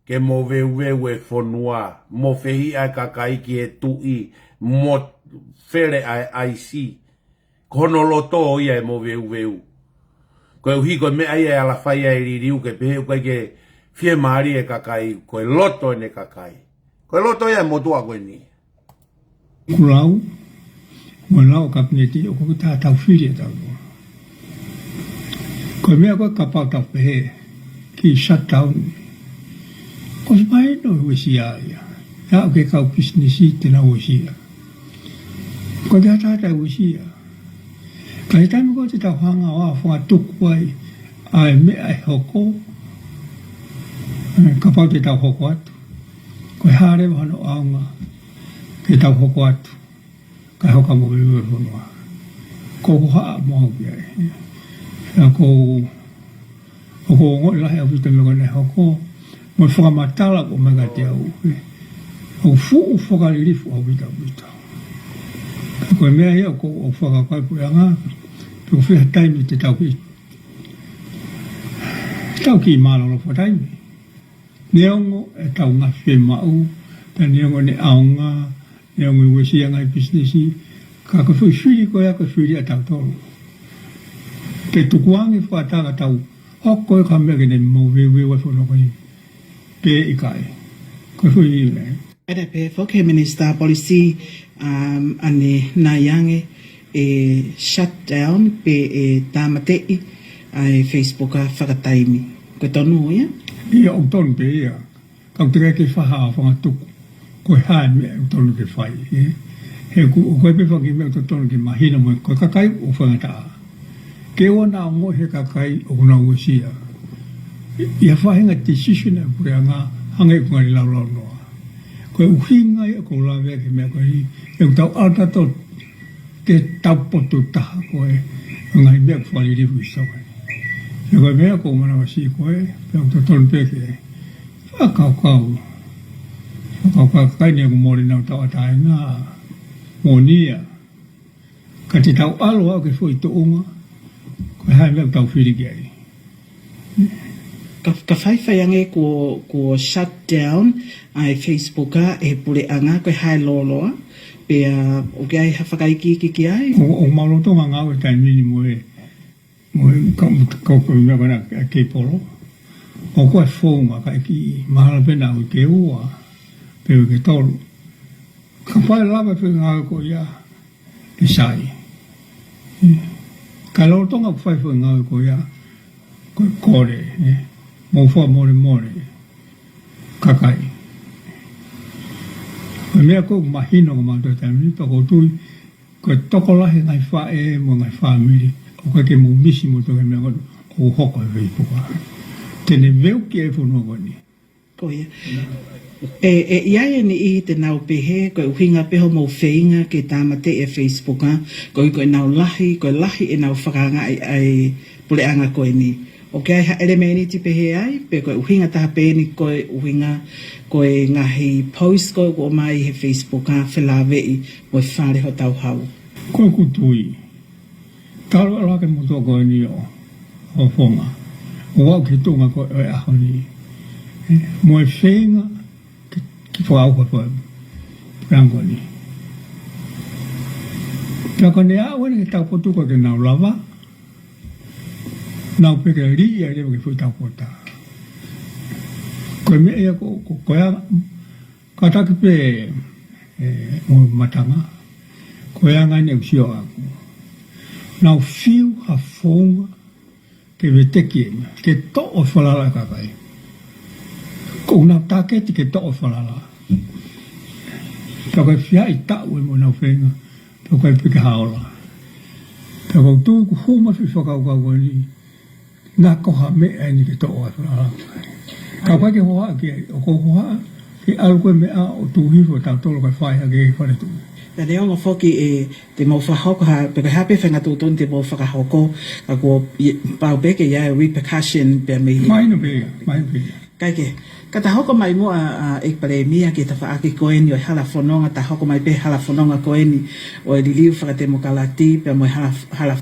ke moveuveu e fonua, mo fehiʻa e kakai ki he tuʻi, mo fele ʻa e ʻaisi. Ko hono loto ia e moveuveu. Koeʻuhi ko e meʻa ia ʻe ala fai ai e liliu ke pehē ʻoku ʻikai ke fiemālie e kakai, ko e loto ʻene kakai. Ko e loto ia e motuʻa ko eni. Kulau, mo e lau ʻa e Kapineti ʻoku ʻikai ke tau fili ʻe tautolu. Ko e meʻa ko ē kapau tau pehē, kiʻi shutdown. Ko e mahino e uesia ia. ʻE aʻu ki he kau pisinisi te nau uesia. ʻOku ʻikai ke hatahata e uesia. Ka ʻi he taimi ko ē te tau hanga ʻo fakatuku ai ʻa e meʻa ʻe hoko, ē, kapau te tau hoko atu, ko e hā leva hono ʻaonga ke tau hoko atu, kae hoko mo e fonua. Ko hohaʻa mo au ki ai. Pea ko ʻoku ou ongoʻi lahi ʻaupito meʻa ko ē naʻe hoko, mo e fakamatala ko ē mai kiate au, ē. ʻOku fuʻu fakalilifu ʻaupito ʻaupito. Ko e meʻa ia ʻoku ou fakakaukau puleʻanga, pe ko e fē ha taimi te tau kiʻi, tau kiʻi mālōlō fakataimi. Neongo ʻetau ngaahi fiemaʻu, pea neongo ʻene ʻaonga, neongo e uesia e ngaahi pisinisi, ka ko e foʻi fili ko ia ko e fili ʻatautolu. Ke tukuange fakataha ka tau hoko e ka meʻa ke ne maʻu veuveu ai e fonua ko eni. Pe ʻikai. Ko e foʻi, ē. Pea pehē foki ʻe he Minisitā Polisi, um, ʻa ʻene ngāueʻaki e shutdown pe ʻe tāmateʻi ʻa e Facebook ʻa e fakataimi. Ko e tonu ia? ʻIo, ʻoku tonu pē ia. Ka ʻoku teʻeki ke fai ha fakatuku ko e hā e meʻa ʻoku tonu ke fai, ē? He ʻoku, ʻoku ʻi ai pē foki e meʻa ʻoku totonu ke mahino mo e kakai ʻoku faingataʻa. Ke ʻoua naʻa ongoʻi ʻe he kakai ʻoku nau uesia. ʻI he faʻahinga decision ʻa e puleʻanga hangē ko e ngaahi laulaunoa. Ko e ʻuhinga ia ʻoku ou lave ki he meʻa ko eni, ʻoku tau ʻalu tautolu ki he taupotu taha ko ē, ʻo e ngaahi meʻa ʻoku fakalilifu ʻi Tonga ni. Pea ko e meʻa ʻoku ou manavasiʻi ko ē, pea ʻoku totonu pē ke fakakaukau. Fakakaukau ki he kakai ni ʻoku mole ʻenau tauʻatāina, moʻoni ia. Ka te tau ʻalu ʻo aʻu ki he foʻi tuʻunga, ko e hā e meʻa ʻoku tau fili ki ai. Ka, ka faifai ange kuo, kuo shut down ʻa e Facebook ʻa e puleʻanga, ko e hā e lōloa, pea ʻoku ʻi ai ha fakaikiiki ki ai? ʻO, ʻoku mau lolotonga ngāue he taimi ni mo e, mo e ka, ka, ka, meʻa ko ena ʻa e keipolo. ʻOku ʻi ai e founga ka ʻoku mahalo pē naʻa ui ke ua, pe ui ke tolu. Kapau ʻe lava e foʻi ngāue ko ia ke sai. Ka lolotonga ʻoku fai e foʻi ngāue ko ia, ko e kole, ē. Mou fakamolemole, kakai. Ko e meʻa ʻoku mahino kia mautolu he taimi ni, pea ʻoku ou tui, ko e tokolahi e ngaahi faʻē mo e ngaahi fāmili, ʻoku ʻikai ke mou misi moutolu e meʻa ko ē ʻoku hoko he Facebook. Te ne veuki e fonua ko eni. Ko ia. ʻE, ʻe ʻi ai e niʻihi te nau pehē, ko e ʻuhinga pē hoʻomou feinga ke tāmateʻi e Facebook, ʻa, koeʻuhi ko ʻenau lahi, ko e lahi ʻenau fakaangaʻi ʻa e puleʻanga ko eni. ʻOku ʻi ai ha ʻelemēniti pehē ai, pe ko e ʻuhinga taha pē eni ko e ʻuhinga ko e ngaahi post ko ē ʻoku ʻomai he Facebook, ʻa, felāveʻi mo e fale hotau hau. Ko ʻeku tui. Talu ʻa e laka motuʻa ko eni ʻo, ʻo Fonga. ʻO aʻu ki he tuʻunga ko ē ʻo e ʻaho ni. Ē, mo e feinga ke, ke fakaʻauha ko ē puleʻanga ko eni. Pea ka ne aʻu eni ki he taupotu ko ē ke nau lava, nau pehē ke liʻaki leva ki he foʻi taupotu. Ko e meʻa ia ko, ko, ko ia, kātaki pē, ē, mo Matanga. Ko e anga eni ʻeku sio ʻaʻaku. Nau fiu ha founga ke veteki eni, ke toʻo e falala ʻa e kakai. ʻOku nau tāketi ke toʻo e falala. Pea ko e fiha ʻi taʻu ē mo ʻenau feinga, pea ʻoku ʻikai pē ke haola. Pea ʻoku ou tui ʻoku hū mai e foʻi fakakaukau ko eni, naʻa ko ha meʻa eni ke toʻo ai e falala. Ka ʻoku ʻikai ke hohaʻa ki ai, ʻoku ou hohaʻa ke ʻalu ko ē e meʻa ʻo tuʻu hifo tautolu kae fai hake e fale tuʻi. Pea neongo foki ē, te mou fakahoko ha, pe ko e hā pē faʻahinga tuʻutuʻuni te mou fakahoko, ka kuo pau pē ke ʻi ai e repercussion pea mei he. Mahino pē ia, mahino pē ia. Kae kehe, ka ta hoko mai muʻa ʻa, ʻEiki Palēmia ki he tafaʻaki ko eni ʻo e hala fononga, ta hoko mai pē he hala fononga ko eni ʻo e liliu fakatemokalati, pea mo e hala, hala